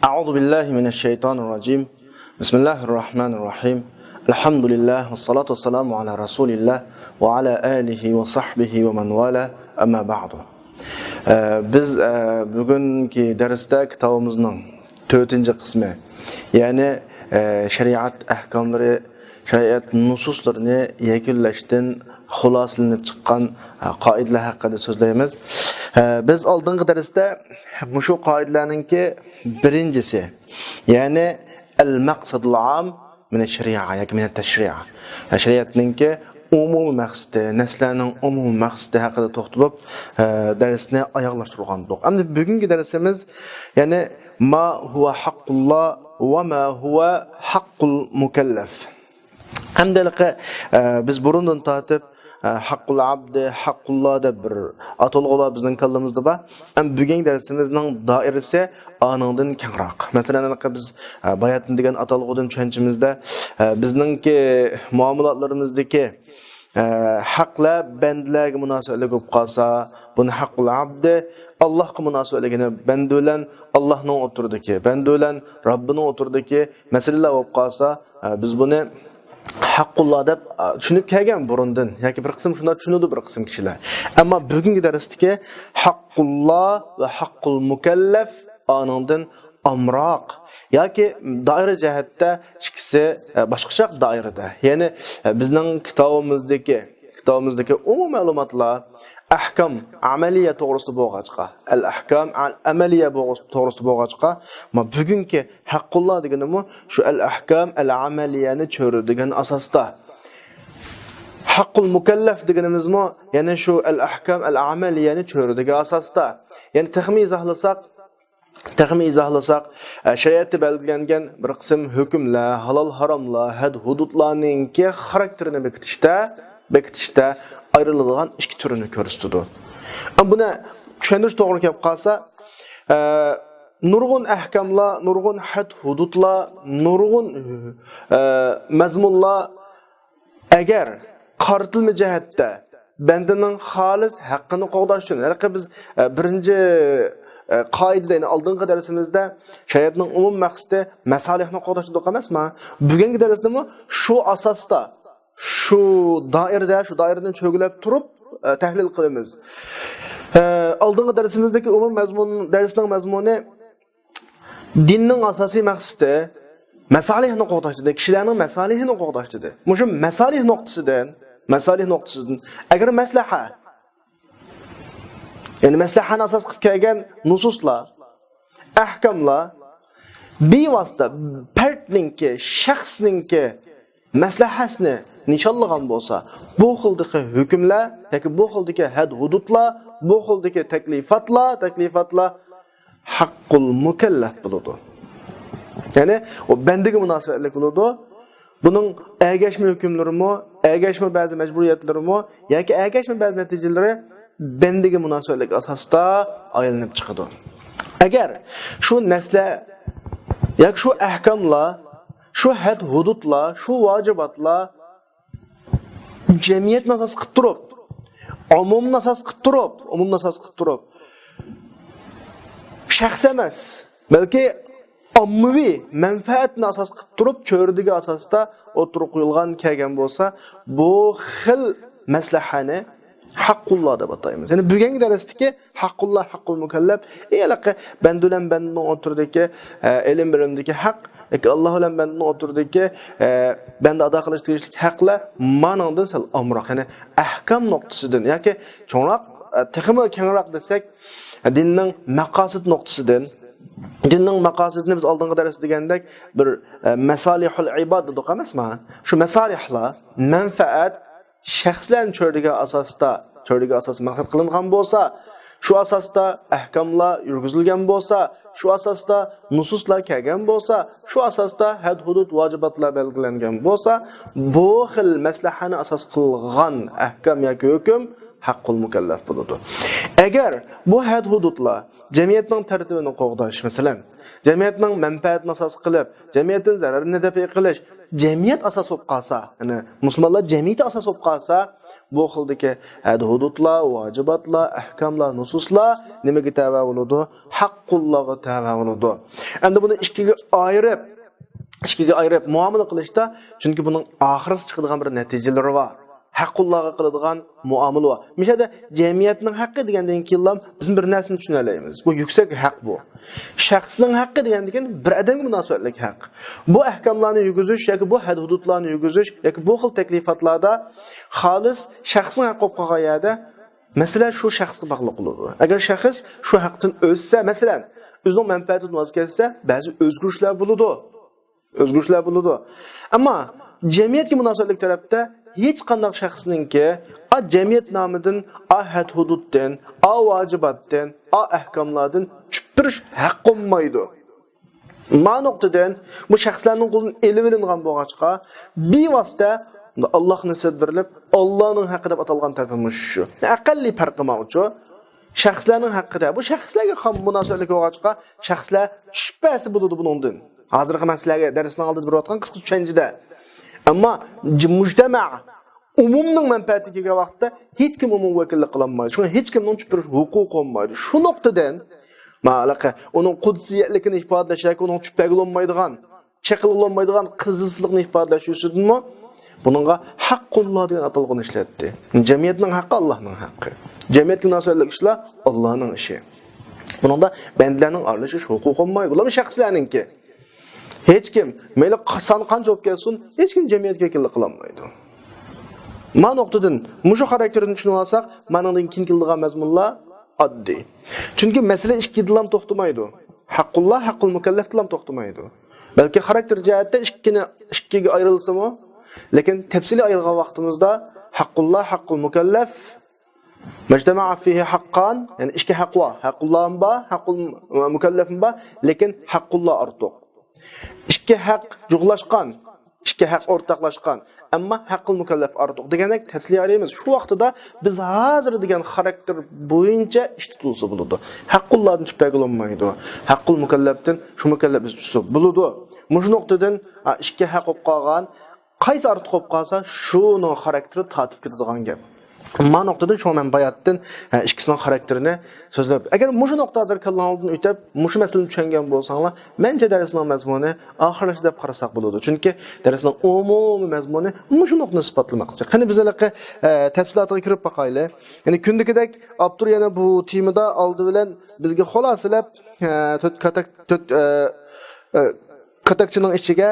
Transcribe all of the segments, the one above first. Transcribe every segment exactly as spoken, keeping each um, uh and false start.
أعوذ بالله من الشيطان الرجيم. بسم الله الرحمن الرحيم. الحمد لله والصلاة والسلام على رسول الله وعلى آله وصحبه ومن والاه. أما بعد. ئە، بىز، ئە، بۈگۈنكى دەرستە كىتابىمىزنىڭ تۆتىنچى قىسمى، يەنى، ئە، شەرىئەت ئەھكاملىرى، شەرىئەت نۇسۇسلىرىنى يەكۈنلەشتىن خۇلاسىلىنىپ چىققان، ئە، قائىدىلەر ھەققىدە سۆزلەيمىز. ئە، بىز ئالدىنقى دەرستە مۇشۇ قائىدىلەرنىڭكى بىرىنچىسى، يەنى ئەل مەقسەدۇل ئام مىنە شەرىئە ياكى مىنە تەشرىئە. شەرىئەتنىڭكى ئومۇمىي مەقسىتى، نەسلەرنىڭ ئومۇمىي مەقسىتى ھەققىدە توختىلىپ، ئە، دەرسنى ئاياغلاشتۇرغان ئىدۇق. ئەمدى بۈگۈنكى دەرسىمىز، يەنى ما ھۇۋە ھەققۇللا ۋە ما ھۇۋە ھەققۇل مۇكەللەف. ئەمدى ھېلىقى، ئە، بىز بۇرۇندىن تارتىپ، ئە، ھەققۇل ئابدى، ھەققۇللا دەپ بىر ئاتالغۇلار بىزنىڭ كاللىمىزدا بار. ئەمما بۈگۈنكى دەرسىمىزنىڭ دائىرىسى ئانىڭدىن كەڭرەك. مەسىلەن، ھېلىقى بىز، ئە، باياتىن دېگەن ئاتالغۇدىن چۈشەنچىمىزدە، ئە، بىزنىڭكى مۇئامىلاتلىرىمىزدىكى، ئە، ھەقلەر بەندىلەرگە مۇناسىۋەتلىك بولۇپ قالسا، بۇنى ھەققۇل ئابدى، ئاللاھقا مۇناسىۋەتلىكىنى بەندە بىلەن ئاللاھنىڭ ئوتتۇرىدىكى، بەندە بىلەن رەببىنىڭ ئوتتۇرىدىكى مەسىلىلەر بولۇپ قالسا، ئە، بىز بۇنى ھەققۇللا دەپ، ئە، چۈشىنىپ كەلگەن بۇرۇندىن. ياكى بىر قىسىم شۇنداق چۈشىنىدۇ بىر قىسىم كىشىلەر. ئەمما بۈگۈنكى دەرستىكى ھەققۇللا ۋە ھەققۇل مۇكەللەف ئانىڭدىن ئامراق. ياكى دائىرە جەھەتتە ئىككىسى، ئە، باشقىچە دائىرىدە. يەنى، ئە، بىزنىڭ كىتابىمىزدىكى، كىتابىمىزدىكى ئومۇمىي مەلۇماتلار ئەھكام ئەمەلىيە توغرىسىدا بولغاچقا، ئەل ئەھكام ئەل ئەمەلىيە بولغۇس-، توغرىسىدا بولغاچقا، ما بۈگۈنكى ھەققۇللا دېگىنىمۇ شۇ ئەل ئەھكام ئەل ئەمەلىيەنى چۆرىدىگەن ئاساستا. ھەققۇل مۇكەللەف دېگىنىمىزمۇ يەنە شۇ ئەل ئەھكام ئەل ئەمەلىيەنى چۆرىدىگەن ئاساستا. يەنى تېخىمۇ ئىزاھلىساق، تېخىمۇ ئىزاھلىساق، ئە، شەرىئەتتە بەلگىلەنگەن بىر قىسىم ھۆكۈملەر، ھالال-ھاراملار، ھەد-ھۇدۇدلارنىڭكى خاراكتېرىنى بېكىتىشتە، بېكىتىشتە ئايرىلىدىغان ئىككى تۈرىنى كۆرسىتىدۇ. ئەمما بۇنى چۈشەندۈرۈش توغرا كېلىپ قالسا، ئە، نۇرغۇن ئەھكاملار، نۇرغۇن ھەد-ھۇدۇدلار، نۇرغۇن، ئە، مەزمۇنلار ئەگەر قارىتىلما جەھەتتە بەندىنىڭ خالىس ھەققىنى قوغداش ئۈچۈن، ھېلىقى بىز، ئە، بىرىنچى، ئە، قائىدىدە، يەنى ئالدىنقى دەرسىمىزدە شەرىئەتنىڭ ئومۇمىي مەقسىتى مەسالىھنى قوغداش دېدۇق ئەمەسمۇ؟ بۈگۈنكى دەرسنىمۇ شۇ ئاساستا، شۇ دائىرىدە، شۇ دائىرىدىن چۆگىلەپ تۇرۇپ، ئە، تەھلىل قىلىمىز. ئە، ئالدىنقى دەرسىمىزدىكى ئومۇمىي مەزمۇن، دەرسنىڭ مەزمۇنى دىننىڭ ئاساسىي مەقسىتى مەسالىھنى قوغداش دېدى، كىشىلەرنىڭ مەسالىھىنى قوغداش دېدى. مۇشۇ مەسالىھ نۇقتىسىدىن، مەسالىھ نۇقتىسىدىن، ئەگەر مەسلىھە، يەنى مەسلىھەنى ئاساس قىلىپ كەلگەن نۇسۇسلار، ئەھكاملار بىۋاسىتە پەردنىڭكى، شەخسنىڭكى مەسلىھەسىنى نىشانلىغان بولسا، بۇ خىلدىكى ھۆكۈملەر ياكى بۇ خىلدىكى ھەد-ھۇدۇدلار، بۇ خىلدىكى تەكلىپاتلار، تەكلىپاتلار ھەققۇل مۇكەللەف بولىدۇ. يەنى ئۇ بەندىگە مۇناسىۋەتلىك بولىدۇ. بۇنىڭ ئەگەشمە ھۆكۈملىرىمۇ، ئەگەشمە بەزى مەجبۇرىيەتلىرىمۇ ياكى ئەگەشمە بەزى نەتىجىلىرى بەندىگە مۇناسىۋەتلىك ئاساستا ئايلىنىپ چىقىدۇ. ئەگەر شۇ نەرسىلەر ياكى شۇ ئەھكاملار، شۇ ھەد-ھۇدۇدلار، شۇ ۋاجىباتلار جەمئىيەتنى ئاساس قىلىپ تۇرۇپ، ئومۇمنى ئاساس قىلىپ تۇرۇپ، ئومۇمنى ئاساس قىلىپ تۇرۇپ، شەخس ئەمەس، بەلكى ئاممىۋى مەنپەئەتنى ئاساس قىلىپ تۇرۇپ، چۆرىدىگى ئاساستا ئوتتۇرىغا قويۇلغان، كەلگەن بولسا، بۇ خىل مەسلىھەنى ھەققۇللا دەپ ئاتايمىز. يەنى بۈگۈنكى دەرستىكى ھەققۇللا، ھەققۇل مۇكەللەپ، ھېلىقى بەندە بىلەن بەندىنىڭ ئوتتۇرىدىكى، ئە، ئېلىم بېرىمدىكى ھەق ياكى ئاللا بىلەن بەندىنىڭ ئوتتۇرىدىكى، ئە، بەندە ئادا قىلىش تېگىشلىك ھەقلەر مانىڭدىن سەل ئامراق، يەنى ئەھكام نۇقتىسىدىن ياكى چوڭراق، ئە، تېخىمۇ كەڭرەك دېسەك، دىننىڭ مەقاسىت نۇقتىسىدىن. دىننىڭ مەقاسىتىنى بىز ئالدىنقى دەرستە دېگەندەك بىر، ئە، مەسالىھۇل ئىباد دېدۇق ئەمەسمۇ؟ شۇ مەسالىھلار، مەنپەئەت، شەخسلەرنى چۆرىدىگەن ئاساستا، چۆرىدىگەن ئاساس مەقسەت قىلىنغان بولسا، شۇ ئاساستا ئەھكاملار يۈرگۈزۈلگەن بولسا، شۇ ئاساستا نۇسۇسلار كەلگەن بولسا، شۇ ئاساستا ھەد-ھۇدۇد، ۋاجىباتلار بەلگىلەنگەن بولسا، بۇ خىل مەسلىھەنى ئاساس قىلغان ئەھكام ياكى ھۆكۈم ھەققۇل مۇكەللەپ بولىدۇ. ئەگەر بۇ ھەد-ھۇدۇدلار جەمئىيەتنىڭ تەرتىپىنى قوغداش، مەسىلەن، جەمئىيەتنىڭ مەنپەئەتىنى ئاساس قىلىپ، جەمئىيەتتىن زەرەرنى دەپئى قىلىش، جەمئىيەت ئاساس بولۇپ قالسا، يەنى مۇسۇلمانلار جەمئىيىتى ئاساس بولۇپ قالسا، بۇ خىلدىكى ھەد-ھۇدۇدلار، ۋاجىباتلار، ئەھكاملار، نۇسۇسلار نېمىگە تەۋە بولىدۇ؟ ھەققۇللاغا تەۋە بولىدۇ. ئەمدى بۇنى ئىككىگە ئايرىپ، ئىككىگە ئايرىپ مۇئامىلە قىلىشتا، چۈنكى بۇنىڭ ئاخىرسى چىقىدىغان بىر نەتىجىلىرى بار. ھەققۇللاغا قىلىدىغان مۇئامىلە بار. مۇشۇ يەردە جەمئىيەتنىڭ ھەققى دېگەندىن كېيىنلا بىز بىر نەرسىنى چۈشىنەلەيمىز. بۇ يۈكسەك ھەق بۇ. شەخسنىڭ ھەققى دېگەندىن كېيىن بىر ئادەمگە مۇناسىۋەتلىك ھەق. بۇ ئەھكاملارنى يۈرگۈزۈش ياكى بۇ ھەد-ھۇدۇدلارنى يۈرگۈزۈش ياكى بۇ خىل تەكلىپاتلاردا خالىس شەخسنىڭ ھەققى بولۇپ قالغان يەردە مەسىلە شۇ شەخسكە باغلىق بولىدۇ. ئەگەر شەخس شۇ ھەقتىن ئۆتسە، مەسىلەن، ئۆزىنىڭ مەنپەئەتىدىن ۋاز كەچسە، بەزى ئۆزگىرىشلەر بولىدۇ. ئۆزگىرىشلەر بولىدۇ. ئەمما جەمئىيەتكە مۇناسىۋەتلىك تەرەپتە ھېچقانداق شەخسنىڭكى ئا جەمئىيەت نامىدىن، ئا ھەد-ھۇدۇدتىن، ئا ۋاجىباتتىن، ئا ئەھكاملاردىن چۈشۈپ تۇرۇش ھەققى بولمايدۇ. ما نۇقتىدىن بۇ شەخسلەرنىڭ قولىدىن ئېلىۋېلىنغان بولغاچقا، بىۋاسىتە ئاللاھقا نىسبەت بېرىلىپ، ئاللانىڭ ھەققى دەپ ئاتالغان تەرىپى مۇشۇ شۇ. ئەقەللىي پەرقى ماۋۇچۇ. شەخسلەرنىڭ ھەققىدە، بۇ شەخسلەرگە خام مۇناسىۋەتلىك بولغاچقا، شەخسلەر چۈشۈپ بەرسە بولىدۇ بۇنىڭدىن. ھازىرقى مەن سىلەرگە دەرسنىڭ ئالدىدا بېرىۋاتقان قىسقا چۈشەنچىدە. ئەمما جى-، مۇجتەمە، ئومۇمنىڭ مەنپەئەتىگە كەلگەن ۋاقىتتا ھېچكىم ئومۇم ۋەكىللىك قىلالمايدۇ. شۇڭا ھېچكىمنىڭ چۈشۈپ تۇرۇش ھوقۇقى بولمايدۇ. شۇ نۇقتىدىن، مالاقە، ئۇنىڭ قۇدسىيەتلىكىنى ئىپادىلەش ياكى ئۇنىڭ چۈشۈپ بەرگىلى بولمايدىغان، چېقىلغىلى بولمايدىغان قىزىلسىزلىقنى ئىپادىلەش ئۈچۈندىنمۇ بۇنىڭغا ھەققۇللا دېگەن ئاتالغۇنى ئىشلەتتى. جەمئىيەتنىڭ ھەققى ئاللانىڭ ھەققى. جەمئىيەتكە مۇناسىۋەتلىك ئىشلار ئاللانىڭ ئىشى. بۇنىڭدا بەندىلەرنىڭ ئارىلىشىش ھوقۇقى بولمايدۇ. بۇلارمۇ شەخسلەرنىڭكى. ھېچكىم، مەيلى ق-، سان قانچە بولۇپ كەتسۇن، ھېچكىم جەمئىيەتكە ۋەكىللىك قىلالمايدۇ. ما نۇقتىدىن، مۇشۇ خاراكتېردىن چۈشىنىۋالساق، مانىڭدىن كېيىن كېلىدىغان مەزمۇنلار ئاددىي. چۈنكى مەسىلە ئىككىدىنلا توختىمايدۇ. ھەققۇللا، ھەققۇل مۇكەللەپتىنلا توختىمايدۇ. بەلكى خاراكتېر جەھەتتە ئىككىنى، ئىككىگە ئايرىلسىمۇ، لېكىن تەپسىلىي ئايرىغان ۋاقتىمىزدا ھەققۇللا، ھەققۇل مۇكەللەف، مەجتەمەئە فىھى ھەققان، يەنى ئىككى ھەق بار. ھەققۇللامۇ بار، ھەققۇل مۇكەللەفمۇ بار، لېكىن ھەققۇللا ئارتۇق. ئىككى ھەق جۇغلاشقان، ئىككى ھەق ئورتاقلاشقان، ئەمما ھەققۇل مۇكەللەف ئارتۇق دېگەندەك تەپسىلىي ئايرىيمىز. شۇ ۋاقتىدا بىز ھازىر دېگەن خاراكتېر بويىچە ئىش تۇتۇلسا بولىدۇ. ھەققۇللادىن چۈشۈپ بەرگىلى بولمايدۇ. ھەققۇل مۇكەللەپتىن شۇ مۇكەللەپ بىز چۈشسە بولىدۇ. مۇشۇ نۇقتىدىن، ھە، ئىككى ھەق بولۇپ قالغان، قايسى ئارتۇق بولۇپ قالسا، شۇنىڭ خاراكتېرى تارتىپ كېتىدىغان گەپ. ما نۇقتىدىن شۇڭا مەن باياتتىن، ھە، ئىككىسىنىڭ خاراكتېرىنى سۆزلەپ، ئەگەر مۇشۇ نۇقتا ھازىر كاللاڭلاردىن ئۆتۈپ، مۇشۇ مەسىلىنى چۈشەنگەن بولساڭلار، مەنچە دەرسنىڭ مەزمۇنى ئاخىرلاشتى دەپ قارىساق بولىدۇ. چۈنكى دەرسنىڭ ئومۇمىي مەزمۇنى مۇشۇ نۇقتىنى ئىسپاتلىماقچى. قېنى بىز ھېلىقى، ئە، تەپسىلاتىغا كىرىپ باقايلى. يەنى كۈندىكىدەك ئاپتور يەنە بۇ تېمىدا ئالدى بىلەن بىزگە خۇلاسىلەپ، ئە، تۆت كاتاك-، تۆت، ئە، ئە، كاتاكچىنىڭ ئىچىگە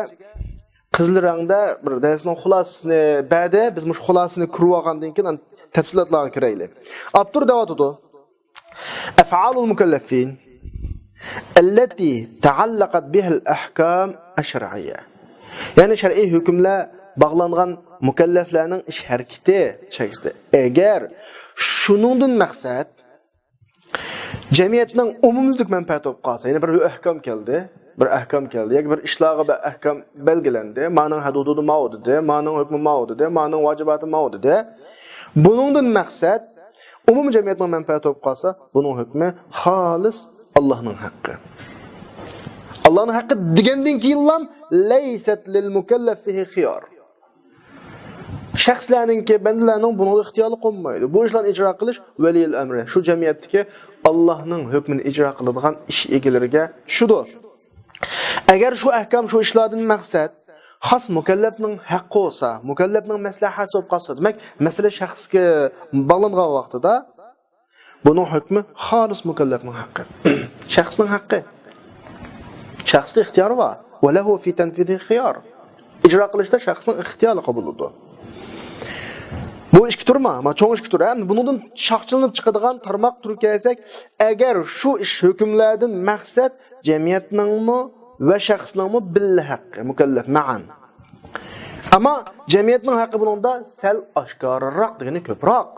قىزىل رەڭدە بىر دەرسنىڭ خۇلاسىسىنى بەردى. بىز مۇشۇ خۇلاسىسىنى كۆرۈپ ئالغاندىن كېيىن، ئاندىن تەپسىلاتلارغا كىرەيلى. ئاپتور دەۋاتىدۇ، أفعال المكلفين التي تعلقت بها الأحكام الشرعية. يەنى شەرئىي ھۆكۈملەر باغلانغان مۇكەللەفلەرنىڭ ئىش ھەرىكىتى، ئىش ھەرىكىتى. ئەگەر شۇنىڭدىن مەقسەت جەمئىيەتنىڭ ئومۇميۈزلۈك مەنپەئەتى بولۇپ قالسا، يەنى بىر ئەھكام كەلدى، بىر ئەھكام كەلدى ياكى بىر ئىشلارغا بىر ئەھكام بەلگىلەندى، مانىڭ ھەدۇدىدا ماۋۇ دېدى، مانىڭ ھۆكمى ماۋۇ دېدى، مانىڭ ۋاجىباتى ماۋۇ دېدى. بۇنىڭدىن مەقسەت ئومۇمىي جەمئىيەتنىڭ مەنپەئەتى بولۇپ قالسا، بۇنىڭ ھۆكمى خالىس ئاللانىڭ ھەققى. ئاللانىڭ ھەققى دېگەندىن كېيىنلا ليست للمكلف فيه خيار. شەخسلەرنىڭكى، بەندىلەرنىڭ بۇنىڭغا ئىختىيارلىقى بولمايدۇ. بۇ ئىشلارنى ئىجرا قىلىش ۋەلىيىل ئەمرى، شۇ جەمئىيەتتىكى ئاللاھنىڭ ھۆكمىنى ئىجرا قىلىدىغان ئىش ئىگىلىرىگە چۈشىدۇ. ئەگەر شۇ ئەھكام، شۇ ئىشلاردىن مەقسەت خاس مۇكەللەپنىڭ ھەققى بولسا، مۇكەللەپنىڭ مەسلىھەسى بولۇپ قالسا، دېمەك، مەسىلە شەخسكە باغلانغان ۋاقتىدا، بۇنىڭ ھۆكمى خالىس مۇكەللەپنىڭ ھەققى. شەخسنىڭ ھەققى. شەخسكە ئىختىيار بار. وله في تنفيذه خيار. ئىجرا قىلىشتا شەخسنىڭ ئىختىيارلىقى بولىدۇ. بۇ ئىككى تۈر ما؟ ما چوڭ ئىككى تۈر. ھەم بۇنىڭدىن شاخچىلىنىپ چىقىدىغان تارماق تۈرگە كەلسەك، ئەگەر شۇ ئىش ھۆكۈملەردىن مەقسەت جەمئىيەتنىڭمۇ ۋە شەخسنىڭمۇ بىللە ھەققى، مۇكەللەف، مەئەن. ئەمما جەمئىيەتنىڭ ھەققى بۇنىڭدا سەل ئاشكارىراق دېگىنى كۆپرەك.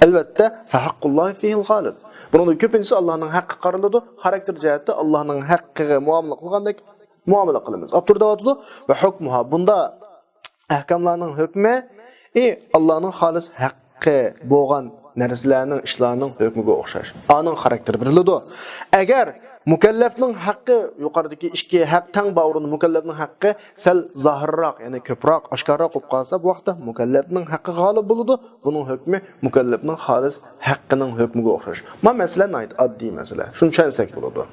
ئەلۋەتتە، فەھەققۇللاھى فىھىل غالىب. بۇنىڭدا كۆپىنچىسى ئاللاھنىڭ ھەققى قارىلىدۇ. خاراكتېر جەھەتتە ئاللاھنىڭ ھەققىگە مۇئامىلە قىلغاندەك مۇئامىلە قىلىمىز. ئاپتور دەۋاتىدۇ، ۋە ھۇكمۇھا. بۇندا ئەھكاملارنىڭ ھۆكمى، ئى، ئاللاھنىڭ خالىس ھەققى بولغان نەرسىلەرنىڭ، ئىشلارنىڭ ھۆكمىگە ئوخشاش. ئانىڭ خاراكتېرى بېرىلىدۇ. ئەگەر مۇكەللەپنىڭ ھەققى، يۇقىرىدىكى ئىككى ھەق تەڭ بار ئورۇندا مۇكەللەپنىڭ ھەققى سەل زاھىرراق، يەنى كۆپرەك، ئاشكارىراق بولۇپ قالسا، بۇ ۋاقىتتا مۇكەللەپنىڭ ھەققى غالىب بولىدۇ. بۇنىڭ ھۆكمى مۇكەللەپنىڭ خالىس ھەققىنىڭ ھۆكمىگە ئوخشاش. ما مەسىلە ناھايىتى ئاددىي مەسىلە. شۇنى چۈشەنسەك بولىدۇ.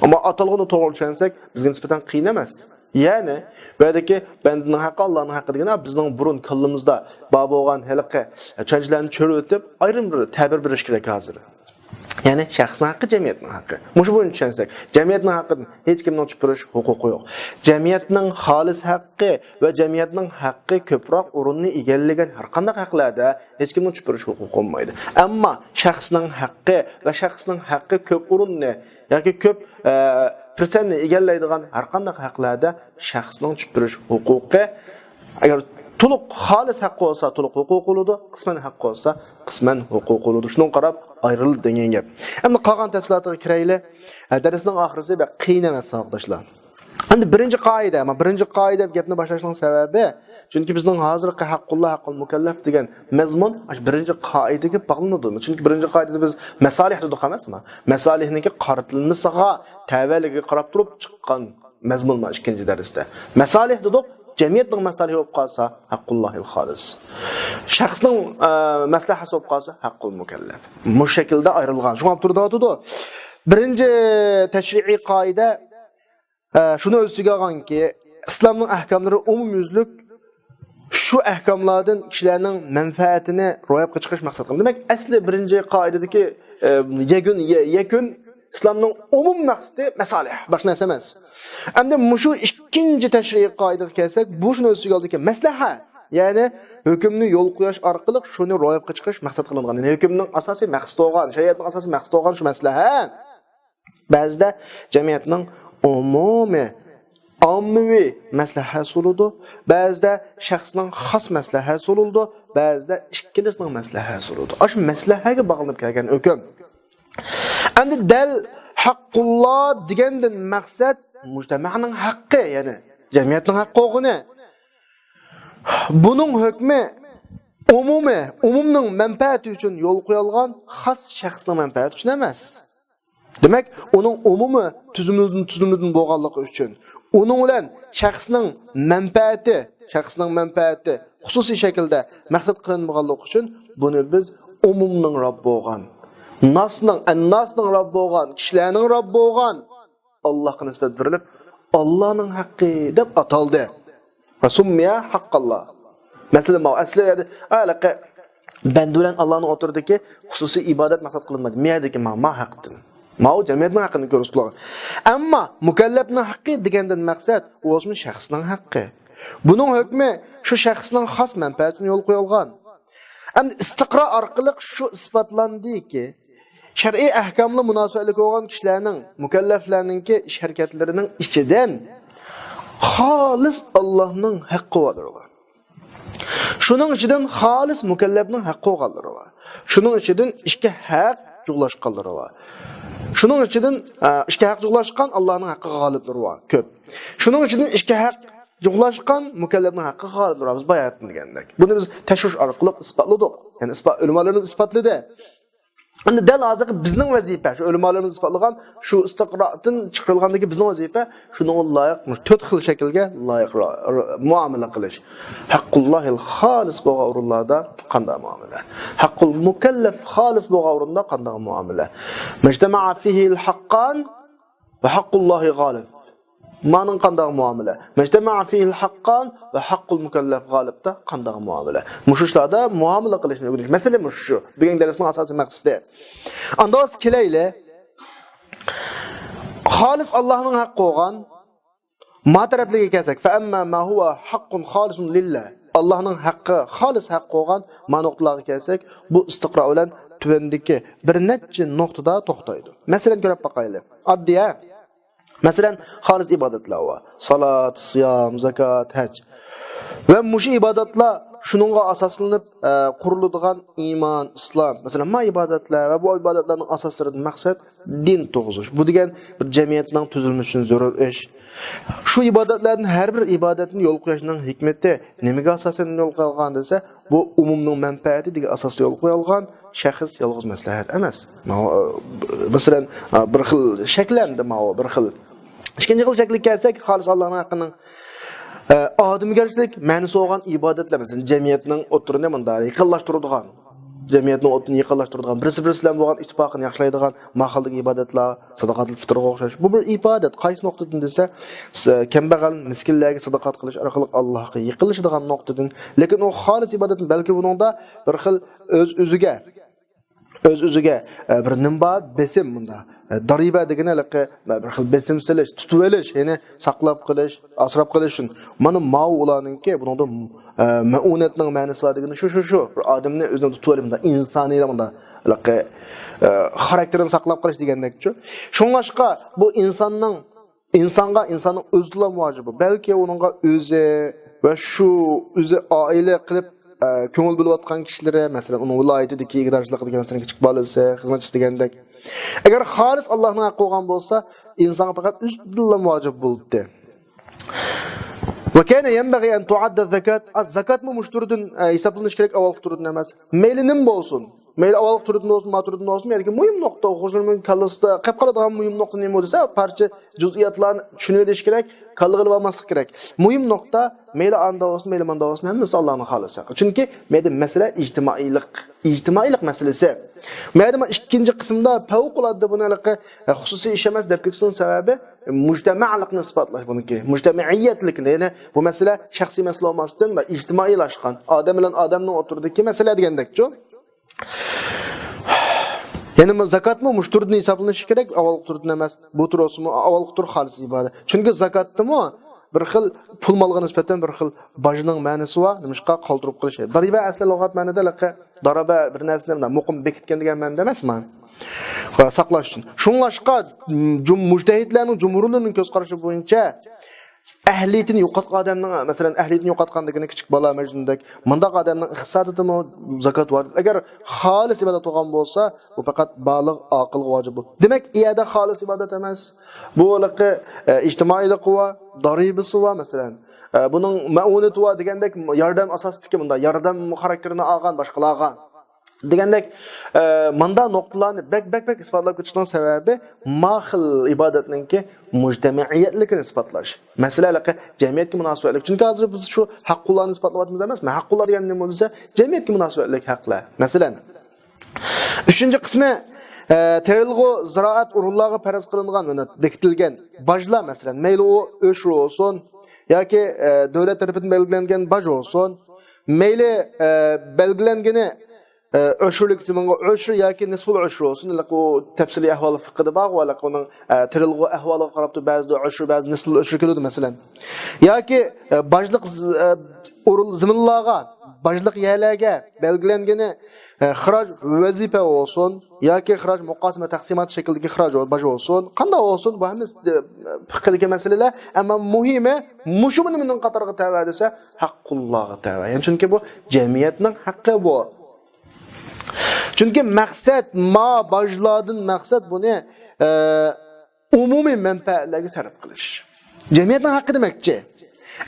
ئەمما ئاتالغۇنى توغرا چۈشەنسەك، بىزگە نىسبەتەن قىيىن ئەمەس. يەنى، بۇ يەردىكى بەندىنىڭ ھەققى، ئاللانىڭ ھەققى دېگەن بىزنىڭ بۇرۇن كاللىمىزدا بار بولغان ھېلىقى چۈشەنچىلەرنى چۆرۈۋېتىپ، ئايرىم بىر تەبىر بېرىش كېرەك ھازىر. يەنى شەخسنىڭ ھەققى، جەمئىيەتنىڭ ھەققى. مۇشۇ بويىچە چۈشەنسەك، جەمئىيەتنىڭ ھەققىدىن ھېچ كىمنىڭ چۈشۈپ بېرىش ھوقۇقى يوق. جەمئىيەتنىڭ خالىس ھەققى ۋە جەمئىيەتنىڭ ھەققى كۆپرەك ئورۇننى ئىگىلىگەن ھەر قانداق ھەقلەردە ھېچ كىمنىڭ چۈشۈپ بېرىش ھوقۇقى بولمايدۇ. ئەمما شەخسنىڭ ھەققى ۋە شەخسنىڭ ھەققى كۆپ ئورۇننى ياكى كۆپ، ئە، پىرسەنتنى ئىگىلەيدىغان ھەر قانداق ھەقلەردە شەخسنىڭ چۈشۈپ بېرىش ھوقۇقى، ئەگەر تولۇق خالىس ھەق بولسا، تولۇق ھوقۇق بولىدۇ، قىسمەن ھەق بولسا، قىسمەن ھوقۇق بولىدۇ. شۇنىڭغا قاراپ ئايرىلىدۇ دېگەن گەپ. ئەمدى قالغان تەپسىلاتىغا كىرەيلى. ھە، دەرسنىڭ ئاخىرىسى بەك قىيىن ئەمەس، ساۋاقداشلار. ئەمدى بىرىنچى قائىدە، ما، بىرىنچى قائىدە دەپ گەپنى باشلاشنىڭ سەۋەبى، چۈنكى بىزنىڭ ھازىرقى ھەققۇللا، ھەققۇل مۇكەللەپ دېگەن مەزمۇن ئاشۇ بىرىنچى قائىدىگە باغلىنىدۇ. چۈنكى بىرىنچى قائىدىدە بىز مەسالىھ دېدۇق ئەمەسمۇ؟ مەسالىھنىڭكى قارىتىلمىسىغا، تەۋەلىكىگە قاراپ تۇرۇپ چىققان مەزمۇن ما ئىككىنچى دەرستە. مەسالىھ دېدۇق، جەمئىيەتنىڭ مەسالىھى بولۇپ قالسا، ھەققۇللاھىل خالىس. شەخسنىڭ، ئە، مەسلىھەسى بولۇپ قالسا، ھەققۇل مۇكەللەپ. مۇشۇ شەكىلدە ئايرىلغان. شۇڭا تۇرۇۋاتىدۇ. بىرىنچى تەشرىئىي قائىدە، ئە، شۇنى ئۆز ئىچىگە ئالغانكى، ئىسلامنىڭ ئەھكاملىرى ئومۇميۈزلۈك شۇ ئەھكاملاردىن كىشىلەرنىڭ مەنپەئەتىنى روياپقا چىقىرىش مەقسەت قىلىنىدۇ. دېمەك، ئەسلى بىرىنچى قائىدىدىكى، ئە، يەكۈن، يە-، يەكۈن ئىسلامنىڭ ئومۇم مەقسىتى مەسالىھ، باشقا نەرسە ئەمەس. ئەمدى مۇشۇ ئىككىنچى تەشرىئىي قائىدىگە كەلسەك، بۇ شۇنى ئۆز ئىچىگە ئالىدۇكى، مەسلىھە، يەنى ھۆكۈمنى يولغا قويۇش ئارقىلىق شۇنى روياپقا چىقىرىش مەقسەت قىلىنغان. يەنى ھۆكۈمنىڭ ئاساسىي مەقسىتى بولغان، شەرىئەتنىڭ ئاساسىي مەقسىتى بولغان شۇ مەسلىھە. بەزىدە جەمئىيەتنىڭ ئومۇمىي، ئاممىۋى مەسلىھەسى بولىدۇ، بەزىدە شەخسنىڭ خاس مەسلىھەسى بولىدۇ، بەزىدە ئىككىلىسىنىڭ مەسلىھەسى بولىدۇ. ئاشۇ مەسلىھەگە باغلىنىپ كەلگەن ھۆكۈم. ئەمدى دەل ھەققۇللا دېگەندىن مەقسەت مۇجتەمەنىڭ ھەققى، يەنى جەمئىيەتنىڭ ھەققى بولغىنى. بۇنىڭ ھۆكمى ئومۇمىي، ئومۇمنىڭ مەنپەئەتى ئۈچۈن يولغا قويۇلغان، خاس شەخسنىڭ مەنپەئەتى ئۈچۈن ئەمەس. دېمەك، ئۇنىڭ ئومۇمىي تۈزۈمىدىن، تۈزۈمىدىن بولغانلىقى ئۈچۈن، ئۇنىڭ بىلەن شەخسنىڭ مەنپەئەتى، شەخسنىڭ مەنپەئەتى خۇسۇسىي شەكىلدە مەقسەت قىلىنمىغانلىقى ئۈچۈن، بۇنى بىز ئومۇمنىڭ رەببى بولغان، ناسنىڭ، ئەنناسنىڭ رەببى بولغان، كىشىلەرنىڭ رەببى بولغان ئاللاھقا نىسبەت بېرىلىپ، ئاللانىڭ ھەققى دەپ ئاتالدى. سۇممىيە ھەققاللا. مەسىلەن، ماۋۇ ئەسلى يەردە، ھېلىقى بەندە بىلەن ئاللانىڭ ئوتتۇرىدىكى خۇسۇسىي ئىبادەت مەقسەت قىلىنمايدۇ. مۇ يەردىكى ما، ما ھەقتىن. ماۋۇ جەمئىيەتنىڭ ھەققىنى كۆرسىتىدۇ. ئەمما مۇكەللەپنىڭ ھەققى دېگەندىن مەقسەت، ئۇ بولسىمۇ شەخسنىڭ ھەققى. بۇنىڭ ھۆكمى شۇ شەخسنىڭ خاس مەنپەئەتى ئۈچۈن يولغا قويۇلغان. ئەمدى ئىستىقرا ئارقىلىق شۇ ئىسپاتلاندىكى، شەرئىي ئەھكاملار مۇناسىۋەتلىك بولغان كىشىلەرنىڭ، مۇكەللەپلەرنىڭكى ئىش ھەرىكەتلىرىنىڭ ئىچىدىن خالىس ئاللاھنىڭ ھەققى بولغانلىرى بار. شۇنىڭ ئىچىدىن خالىس مۇكەللەپنىڭ ھەققى بولغانلىرى بار. شۇنىڭ ئىچىدىن ئىككى ھەق جۇغلاشقانلىرى بار. شۇنىڭ ئىچىدىن، ئە، ئىككى ھەق جۇغلاشقان ئاللاھنىڭ ھەققىگە غالىبلىرى بار. كۆپ. شۇنىڭ ئىچىدىن ئىككى ھەق جۇغلاشقان مۇكەللەپنىڭ ھەققىگە غالىبلىرى بار. بىز باياتىن دېگەندەك. بۇنى بىز تەشۋىش ئارقىلىق ئىسپاتلىدۇق. يەنى ئىسپات، ئۆلىمالىرىمىز ئىسپاتلىدى. ئەمدى دەل ھازىرقى بىزنىڭ ۋەزىپە، شۇ ئۆلىمالىرىمىز ئىسپاتلىغان شۇ ئىستىقرادىن چىقىرىلغاندىكى بىزنىڭ ۋەزىپە شۇنىڭغا لايىق، مۇشۇ تۆت خىل شەكىلگە لايىق را-، را-، مۇئامىلە قىلىش. ھەققۇللاھىل خالىس بولغان ئورۇنلاردا قانداق مۇئامىلە؟ ھەققۇل مۇكەللەپ خالىس بولغان ئورۇندا قانداق مۇئامىلە؟ مەجتەمەئە فىھىل ھەققان ۋە ھەققۇللاھى غالىب. مانىڭ قانداق مۇئامىلە؟ مەجتەمەئە فىھىل ھەققان ۋە ھەققۇل مۇكەللەپ غالىبتا قانداق مۇئامىلە؟ مۇشۇ ئىشلاردا مۇئامىلە قىلىشنى ئۆگىنىش. مەسىلە مۇشۇ. بۈگۈن دەرسنىڭ ئاساسىي مەقسىتى. ئاندىن كېلەيلى. خالىس ئاللاھنىڭ ھەققى بولغان ما تەرەپلىرىگە كەلسەك، فەئەمما ما ھۇۋە ھەققۇن خالىسۇن لىللا. ئاللاھنىڭ ھەققى، خالىس ھەققى بولغان ما نۇقتىلارغا كەلسەك، بۇ ئىستىقرا بىلەن تۆۋەندىكى بىر نەچچە نۇقتىدا توختايدۇ. مەسىلەن، كۆرۈپ باقايلى. ئاددىي، ھە؟ مەسىلەن، خالىس ئىبادەتلەر بار. سالات، سىيام، زاكات، ھەج. ۋە مۇشۇ ئىبادەتلەر شۇنىڭغا ئاساسلىنىپ، ئە، قۇرۇلىدىغان ئىمان، ئىسلام، مەسىلەن، ما ئىبادەتلەر ۋە بۇ ئىبادەتلەرنىڭ ئاساسلىرىدىن مەقسەت دىن تۇرغۇزۇش. بۇ دېگەن بىر جەمئىيەتنىڭ تۈزۈلمىشى ئۈچۈن زۆرۈر ئىش. شۇ ئىبادەتلەردىن ھەر بىر ئىبادەتنى يولغا قويۇشنىڭ ھېكمىتى نېمىگە ئاساسەن يولغا قويۇلغان دېسە، بۇ ئومۇمنىڭ مەنپەئەتى دېگەن ئاساستا يولغا قويۇلغان شەخس يالغۇز مەسلىھەت ئەمەس. ماۋۇ، مەسىلەن، بىر خىل شەكلەندى ماۋۇ، بىر خىل. ئىككىنچى خىل شەكىلگە كەلسەك، خالىس ئاللانىڭ ھەققىنىڭ، ئە، ئادەمگەرچىلىك مەنىسى بولغان ئىبادەتلەر، مەسىلەن، جەمئىيەتنىڭ ئوتتۇرىنى مۇنداق يېقىنلاشتۇرىدىغان، جەمئىيەتنىڭ ئوتتۇرىنى يېقىنلاشتۇرىدىغان، بىرسى بىرسى بىلەن بولغان ئىتتىپاقىنى ياخشىلايدىغان، ما خىلدىكى ئىبادەتلەر، ساداقاتۇل فىتىرغا ئوخشاش. بۇ بىر ئىبادەت. قايسى نۇقتىدىن دېسە، س-، كەمبەغەل، مىسكىنلەرگە ساداقات قىلىش ئارقىلىق ئاللاھقا يېقىنلىشىدىغان نۇقتىدىن. لېكىن ئۇ خالىس ئىبادەتنى، بەلكى بۇنىڭدا بىر خىل ئۆز-ئۆزىگە، ئۆز-ئۆزىگە، ئە، بىر نېمە بار؟ بېسىم بۇندا. ئە، دارىبە دېگىنى ھېلىقى، ئە، بىر خىل بېسىم سېلىش، تۇتۇۋېلىش، يەنى ساقلاپ قېلىش، ئاسراپ قېلىش ئۈچۈن. مانا ماۋۇ ئۇلارنىڭكى، بۇنىڭدا، ئە، مەئۇنەتنىڭ مەنىسى بار دېگىنى شۇ، شۇ، شۇ. بىر ئادەمنى ئۆزىنى تۇتۇۋېلىپ، بۇنداق ئىنسانىي، بۇنداق ھېلىقى، ئە، خاراكتېرىنى ساقلاپ قېلىش دېگەندەكچۇ. شۇڭلاشقا بۇ ئىنساننىڭ ئىنسانغا ئىنساننىڭ ئۆزىلا ۋاجىپى. بەلكى ئۇنىڭغا ئۆزى ۋە شۇ ئۆزى ئائىلە قىلىپ، ئە، كۆڭۈل بۆلۈۋاتقان كىشىلىرى، مەسىلەن، ئۇنىڭ ۋىلايىتىدىكى ئىگىدارچىلىقىدىكى، مەسىلەن، كىچىك بالىسى، خىزمەتچىسى دېگەندەك. ئەگەر خالىس ئاللاھنىڭ ھەققى بولغان بولسا، ئىنسانغا پەقەت ئۆزىدىنلا ۋاجىپ بولاتتى. وكان ينبغي أن تؤدى الزكاة. ئا، زاكاتمۇ مۇشۇ تۈردىن، ئە، ھېسابلىنىشى كېرەك، ئاۋۋالقى تۈردىن ئەمەس. مەيلى نېمە بولسۇن، مەيلى ئاۋۋالقى تۈردىن بولسۇن، ما تۈردىن بولسۇن، يەنى مۇھىم نۇقتا، خوشنىڭ كاللىسىدا قېلىپ قالىدىغان مۇھىم نۇقتا نېمە دېسە، پارچە جۇزئىياتلارنى چۈشىنىۋېلىش كېرەك، كاللىغا ئېلىۋالماسلىق كېرەك. مۇھىم نۇقتا، مەيلى ئاندا بولسۇن، مەيلى ماندا بولسۇن، ھەممىسى ئاللانىڭ خالىسى. چۈنكى مەيدە مەسىلە ئىجتىمائىيلىق، ئىجتىمائىيلىق مەسىلىسى. مەيدە ئىككىنچى قىسىمدا پەۋقۇلئاددە بۇنى ھېلىقى، ئە، خۇسۇسىي ئىش ئەمەس دەپ كېتىشنىڭ سەۋەبى، مۇجتەمەلىقنى ئىسپاتلاش بۇنىڭكى. مۇجتەمەئىيەتلىكنى، يەنى بۇ مەسىلە شەخسىي مەسىلە بولماستىن، ئىجتىمائىيلاشقان، ئادەم بىلەن ئادەمنىڭ ئوتتۇرىدىكى مەسىلە دېگەندەكچۇ. يەنى بۇ زاكاتمۇ مۇشۇ تۈردىن ھېسابلىنىشى كېرەك، ئاۋۋالقى تۈردىن ئەمەس. بۇ تۈر بولسىمۇ، ئاۋۋالقى تۈر خالىس ئىبادەت. چۈنكى زاكاتتىمۇ بىر خىل پۇل مالغا نىسبەتەن بىر خىل باجنىڭ مەنىسى بار، نېمىشقا قالدۇرۇپ قېلىش. دارىبە ئەسلى لۇغەت مەنىدە ھېلىقى دارابە بىر نەرسىنى مۇنداق مۇقىم بېكىتكەن دېگەن مەنىدە ئەمەسما؟ ساقلاش ئۈچۈن. شۇڭلاشقا، جۇم-، مۇجتەھىدلەرنىڭ، جۇمھۇرلىرىنىڭ كۆز قارىشى بويىچە، ئەھلىيىتىنى يوقاتقان ئادەمنىڭ، مەسىلەن، ئەھلىيىتىنى يوقاتقان دېگىنى كىچىك بالا مەجنۇندەك، مۇنداق ئادەمنىڭ ئىقتىسادىدىمۇ زاكات ۋاجىپ. ئەگەر خالىس ئىبادەت قىلغان بولسا، بۇ پەقەت بالىغ ئاقىلغا ۋاجىپ بولىدۇ. دېمەك، ئۇ يەردە خالىس ئىبادەت ئەمەس. بۇ ھېلىقى، ئە، ئىجتىمائىيلىقى بار، دارىبىسى بار، مەسىلەن. ئە، بۇنىڭ مەئۇنىتى بار دېگەندەك، ياردەم ئاساسىدىكى، بۇنداق ياردەم خاراكتېرىنى ئالغان باشقىلارغا دېگەندەك، ئە، ماندا نۇقتىلارنى بەك، بەك، بەك ئىسپاتلاپ كېتىشنىڭ سەۋەبى، ما خىل ئىبادەتنىڭكى مۇجتەمەئىيەتلىكىنى ئىسپاتلاش. مەسىلە، ھېلىقى جەمئىيەتكە مۇناسىۋەتلىك. چۈنكى ھازىر بىز شۇ ھەققۇللارنى ئىسپاتلاۋاتىمىز ئەمەسمۇ؟ ھەققۇللار دېگەن نېمە دېسە، جەمئىيەتكە مۇناسىۋەتلىك ھەقلەر. مەسىلەن، ئۈچىنچى قىسمى، ئە، تېرىلغۇ زىرائەت ئورۇنلارغا پەرز قىلىنغان، يەنى بېكىتىلگەن باجلار، مەسىلەن، مەيلى ئۇ ئۆشۈر بولسۇن ياكى، ئە، دۆلەت تەرىپىدىن بەلگىلەنگەن باج بولسۇن، مەيلى، ئە، بەلگىلەنگىنى، ئە، ئۆشۈرلۈك زېمىنغا ئۆشۈر ياكى نىسفۇل ئۆشۈر بولسۇن، ئۇ تەپسىلىي ئەھۋالى فىقىدا بارغۇ، ئۇنىڭ، ئە، تېرىلغۇ ئەھۋالىغا قاراپ تۇرۇپ بەزىدە ئۆشۈر، بەزىدە نىسفۇل ئۆشۈر كېلىدۇ، مەسىلەن. ياكى، ئە، باجلىق ز-، ئە، ئورۇن زېمىنلارغا، باجلىق يەرلەرگە بەلگىلەنگىنى، ئە، خىراج ۋەزىپە بولسۇن ياكى خىراج مۇقاسىمە تەقسىمات شەكلىدىكى خىراج، باج بولسۇن، قانداق بولسۇن، بۇ ھەممىسى، ئە، پىقىدىكى مەسىلىلەر. ئەمما مۇھىمى، مۇشۇ نېمىنىڭ قاتارىغا تەۋە دېسە، ھەققۇللارغا تەۋە. يەنى چۈنكى بۇ جەمئىيەتنىڭ ھەققى بۇ. چۈنكى مەقسەت ما باجلاردىن مەقسەت بۇنى، ئە، ئومۇمىي مەنپەئەتلەرگە سەرپ قىلىش. جەمئىيەتنىڭ ھەققى دېمەكچى.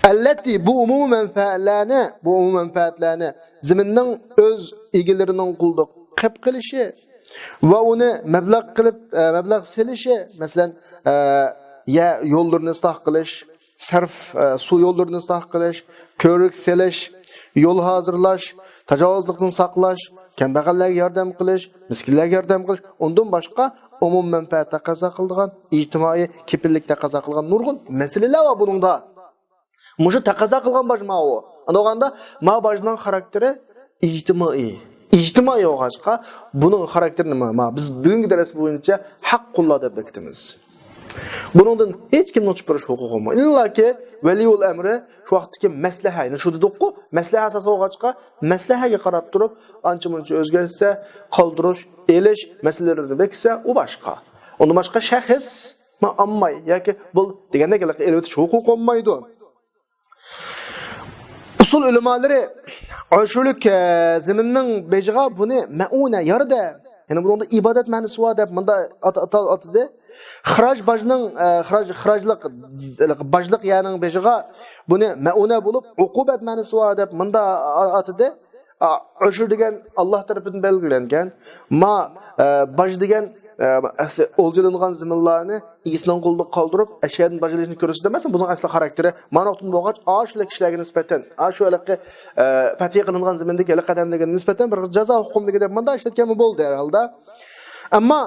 ئەللەتتى، بۇ ئومۇمىي مەنپەئەتلەرنى، بۇ ئومۇمىي مەنپەئەتلەرنى زېمىننىڭ ئۆز ئىگىلىرىنىڭ قولىدا قېلىپ قېلىشى ۋە ئۇنى مەبلەغ قىلىپ، ئە، مەبلەغ سېلىشى، مەسىلەن، ئە، يەر يوللىرىنى ئىسلاھ قىلىش، سەرف، ئە، سۇ يوللىرىنى ئىسلاھ قىلىش، كۆۋرۈك سېلىش، يول ھازىرلاش، تاجاۋۇزلۇقتىن ساقلاش، كەمبەغەللەرگە ياردەم قىلىش، مىسكىنلەرگە ياردەم قىلىش، ئۇندىن باشقا ئومۇمىي مەنپەئەت تەقەززا قىلىدىغان، ئىجتىمائىي كېپىللىك تەقەززا قىلىدىغان نۇرغۇن مەسىلىلەر بار بۇنىڭدا. مۇشۇ تەقەززا قىلغان باج ماۋۇ. ئاندىغاندا ما باجنىڭ خاراكتېرى ئىجتىمائىي. ئىجتىمائىي بولغاچقا، بۇنىڭ خاراكتېرىنى ما، ما بىز بۈگۈنكى دەرس بويىچە ھەققۇللا دەپ بېكىتىمىز. بۇنىڭدىن ھېچكىمنىڭ چۈشۈپ بېرىش ھوقۇقى بولمايدۇ. ئىللاكى ۋەلىيۇل ئەمرى شۇ ۋاقىتتىكى مەسلىھە، يەنى شۇ دېدۇققۇ، مەسلىھە ئاساسى بولغاچقا، مەسلىھەگە قاراپ تۇرۇپ، ئانچە-مۇنچە ئۆزگەرتسە، قالدۇرۇش، ئېلىش مەسىلىلىرىنى بېكىتسە، ئۇ باشقا. ئۇندىن باشقا شەخس، ما ئالماي ياكى بۇ دېگەندەك ئېلىۋېتىش ھوقۇقى بولمايدۇ. ئۇسۇل ئۆلىمالىرى ئاشۇرلۇق، ئە، زېمىننىڭ بېجىغا بۇنى مەئۇنە، ياردەم، يەنى بۇنىڭدا ئىبادەت مەنىسى بار دەپ مۇندا ئات-، ئات-، ئاتىدى. خىراج باجنىڭ، ئە، خىراج، خىراجلىق، باجلىق يەرنىڭ بېجىغا بۇنى مەئۇنە بولۇپ، ئوقۇبەت مەنىسى بار دەپ مۇندا ئا-، ئاتىدى. ئا، ئۇشۇر دېگەن ئاللاھ تەرىپىدىن بەلگىلەنگەن. ما، ئە، باج دېگەن، ئە، ئەسلى ئولجىلانغان زېمىنلارنى ئىگىسىنىڭ قولىدا قالدۇرۇپ، ئەشيادىن باج ئېلىشنى كۆرسىتىدۇ ئەمەسمۇ؟ بۇنىڭ ئەسلى خاراكتېرى. ما نۇقتىدىن بولغاچ، ئاشۇ كىشىلەرگە نىسبەتەن، ئاشۇ ھېلىقى، ئە، پەتھى قىلىنغان زېمىندىكى ھېلىقى ئادەملەرگە نىسبەتەن بىر جازا ھۆكۈملۈكى دەپ مۇنداق ئىشلەتكەنمۇ بولدى ھەر ھالدا. ئەمما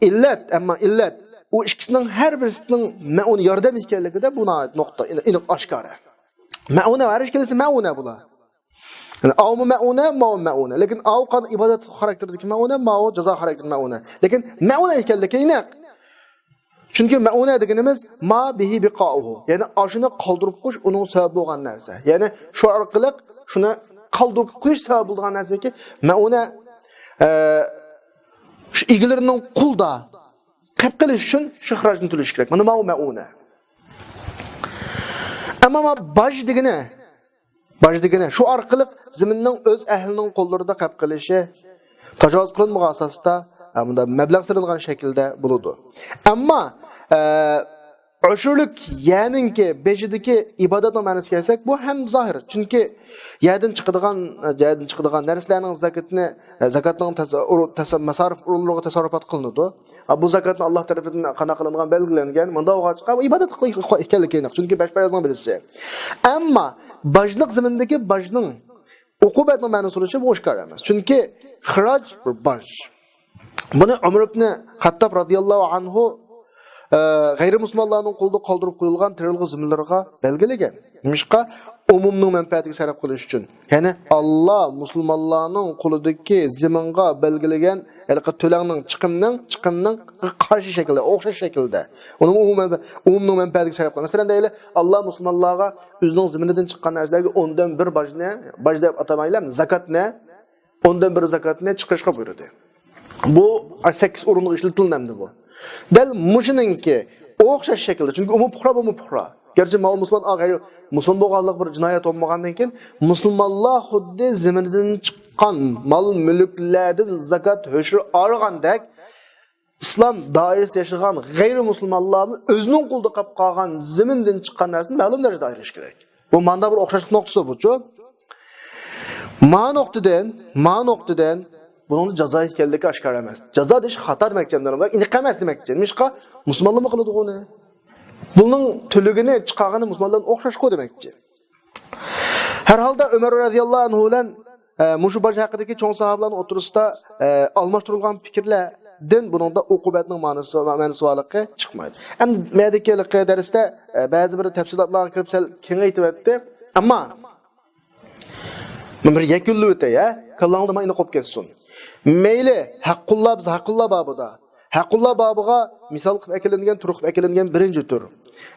ئىللەت، ئەمما ئىللەت، ئۇ ئىككىسىنىڭ ھەر بىرسىنىڭ مەئۇنە، ياردەم ئىكەنلىكىدە بۇ ناھايىتى نۇقتا، ئېنىق، ئېنىق ئاشكارا. مەئۇنە، ھەر ئىككىلىسى مەئۇنە بۇلار. يەنى ئاۋمۇ مەئۇنە، ماۋمۇ مەئۇنە. لېكىن ئاۋ قان ئىبادەت خاراكتېرىدىكى مەئۇنە، ماۋۇ جازا خاراكتېرىدىكى مەئۇنە. لېكىن مەئۇنە ئىكەنلىكى ئېنىق. چۈنكى مەئۇنە دېگىنىمىز ما بىھى بىقائۇھۇ. يەنى ئاشۇنى قالدۇرۇپ قويۇش ئۇنىڭ سەۋەبى بولغان نەرسە. يەنى شۇ ئارقىلىق شۇنى قالدۇرۇپ قويۇش سەۋەبى بولىدىغان نەرسىكى مەئۇنە، ئە، شۇ ئىگىلىرىنىڭ قولىدا قېلىپ قېلىش ئۈچۈن شۇ خىراجنى تۆلەش كېرەك. مانا ماۋۇ مەئۇنە. ئەمما ما باج دېگىنى، باج دېگىنى شۇ ئارقىلىق زېمىننىڭ ئۆز ئەھلىنىڭ قوللىرىدا قېلىپ قېلىشى، تاجاۋۇز قىلىنمىغان ئاساستا، ئە، مۇنداق مەبلەغ سېلىنغان شەكىلدە بولىدۇ. ئەمما، ئە، ئۇشۇرلۇق يەرنىڭكى بېجىدىكى ئىبادەتنىڭ مەنىسىگە كەلسەك، بۇ ھەم زاھىر. چۈنكى يەردىن چىقىدىغان، يەردىن چىقىدىغان نەرسىلەرنىڭ زاكىتىنى، زاكاتنىڭ تەس-، ئۇرۇ-، تەس-، مەسارىپ ئورۇنلىرىغا تەسەررۇپات قىلىنىدۇ. ھا، بۇ زاكاتنى ئاللاھ تەرىپىدىن قانداق قىلىنغان بەلگىلەنگەن. مۇنداق بولغاچقا، ئۇ ئىبادەت قىلىدىغان ئىكەنلىكى ئېنىق. چۈنكى بەش پەرزنىڭ بىرسى. ئەمما باجلىق زېمىندىكى باجنىڭ ئوقۇبەتنىڭ مەنىسى بولۇشى بۇ ئاشكارا ئەمەس. چۈنكى خىراج بىر باج. بۇنى ئۆمەر ئىبنى خەتتاب رازىياللاھۇ ئەنھۇ، ئە، غەيرىي مۇسۇلمانلارنىڭ قولىدا قالدۇرۇپ قويۇلغان تېرىلغۇ زېمىنلىرىغا بەلگىلىگەن. نېمىشقا؟ ئومۇمنىڭ مەنپەئەتىگە سەرپ قىلىش ئۈچۈن. يەنى ئاللا مۇسۇلمانلارنىڭ قولىدىكى زېمىنغا بەلگىلىگەن ھېلىقى تۆلەڭنىڭ، چىقىمنىڭ، چىقىمنىڭ قارشى شەكلىدە، ئوخشاش شەكىلدە. ئۇنىڭ ئومۇمەن-، ئومۇمنىڭ مەنپەئەتىگە سەرپ قىلىنغان. مەسىلەن، دەيلى، ئاللا مۇسۇلمانلارغا ئۆزىنىڭ زېمىنىدىن چىققان نەرسىلەرگە ئوندىن بىر باجنى، باج دەپ ئاتىمايلى، زاكاتنى، ئوندىن بىر زاكاتنى چىقىرىشقا بۇيرۇدى. بۇ سەككىز ئورۇنلۇق ئىشلىتىلىنەمدى بۇ. دەل مۇشۇنىڭكى ئوخشاش شەكىلدە، چۈنكى ئۇمۇ پۇقرا، بۇمۇ پۇقرا. گەرچە ماۋۇ مۇسۇلمان، ئا، غەيرىي مۇسۇلمان بولغانلىق بىر جىنايەت بولمىغاندىن كېيىن، مۇسۇلمانلار خۇددى زېمىنىدىن چىققان مال-مۈلۈكلەردىن زاكات ھۆشۈر ئالغاندەك، ئىسلام دائىرىسىدە ياشىغان غەيرىي مۇسۇلمانلارمۇ ئۆزىنىڭ قولىدا قېلىپ قالغان زېمىندىن چىققان نەرسىنى مەلۇم دەرىجىدە ئايرىش كېرەك. بۇ مانا بىر ئوخشاشلىق نۇقتىسى بۇچۇ. ما نۇقتىدىن، ما نۇقتىدىن بۇنىڭدا جازا ئىكەنلىكى ئاشكارا ئەمەس. جازا دېيىش خاتا دېمەكچى، ئەمدى ئېنىق ئەمەس دېمەكچى. نېمىشقا؟ مۇسۇلمانلارمۇ قىلىدىغۇ ئۇنى. بۇنىڭ تۆلىگىنى، چىقارغىنى مۇسۇلمانلاردىن ئوخشاشقۇ دېمەكچى. ھەر ھالدا ئۆمەر رەزىياللاھۇ ئەنھۇ بىلەن، ئە، مۇشۇ باج ھەققىدىكى چوڭ ساھابىلەرنىڭ ئوتتۇرىسىدا، ئە، ئالماشتۇرۇلغان پىكىرلەردىن بۇنىڭدا ئوقۇبەتنىڭ مەنىسى، مەنىسى بارلىقى چىقمايدۇ. ئەمدى مەدىكى ھېلىقى دەرستە، ئە، بەزى بىر تەپسىلاتلارغا كىرىپ سەل كېڭەيتىۋەتتى. ئەمما مەن بىر يەكۈنلەپ ئۆتەي، ھە؟ كاللاڭدا مانا ئېنىق بولۇپ كەتسۇن. مەيلى، ھەققۇللا، بىز ھەققۇللا بابىدا. ھەققۇللا بابىغا مىسال قىلىپ ئەكېلىنگەن، تۈر قىلىپ ئەكېلىنگەن بىرىنچى تۈر،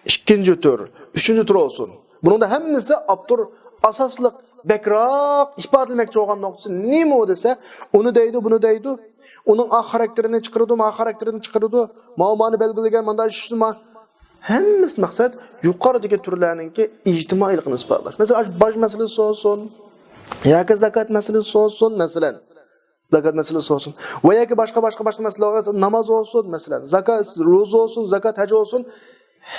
ئىككىنچى تۈر، ئۈچىنچى تۈر بولسۇن. بۇنىڭدا ھەممىسى ئاپتور ئاساسلىق بەكرەك ئىپادىلىمەكچى بولغان نۇقتىسى نېمە دېسە، ئۇنى دەيدۇ، بۇنى دەيدۇ. ئۇنىڭ ئا خاراكتېرىنى چىقىرىدۇ، ما خاراكتېرىنى چىقىرىدۇ. ماۋۇ مانى بەلگىلىگەن، مانداق ئىش، ما-، ھەممىسى مەقسەت يۇقىرىدىكى تۈرلەرنىڭكى ئىجتىمائىيلىقىنى ئىسپاتلاش. مەسىلەن، ئاشۇ باج مەسىلىسى بولسۇن ياكى زاكات مەسىلىسى بولسۇن، مەسىلەن، زاكات مەسىلىسى بولسۇن ۋە ياكى باشقا، باشقا، باشقا مەسىلىلەر بولسۇن، ناماز بولسۇن، مەسىلەن، زاكات، روزا بولسۇن، زاكات، ھەج بولسۇن،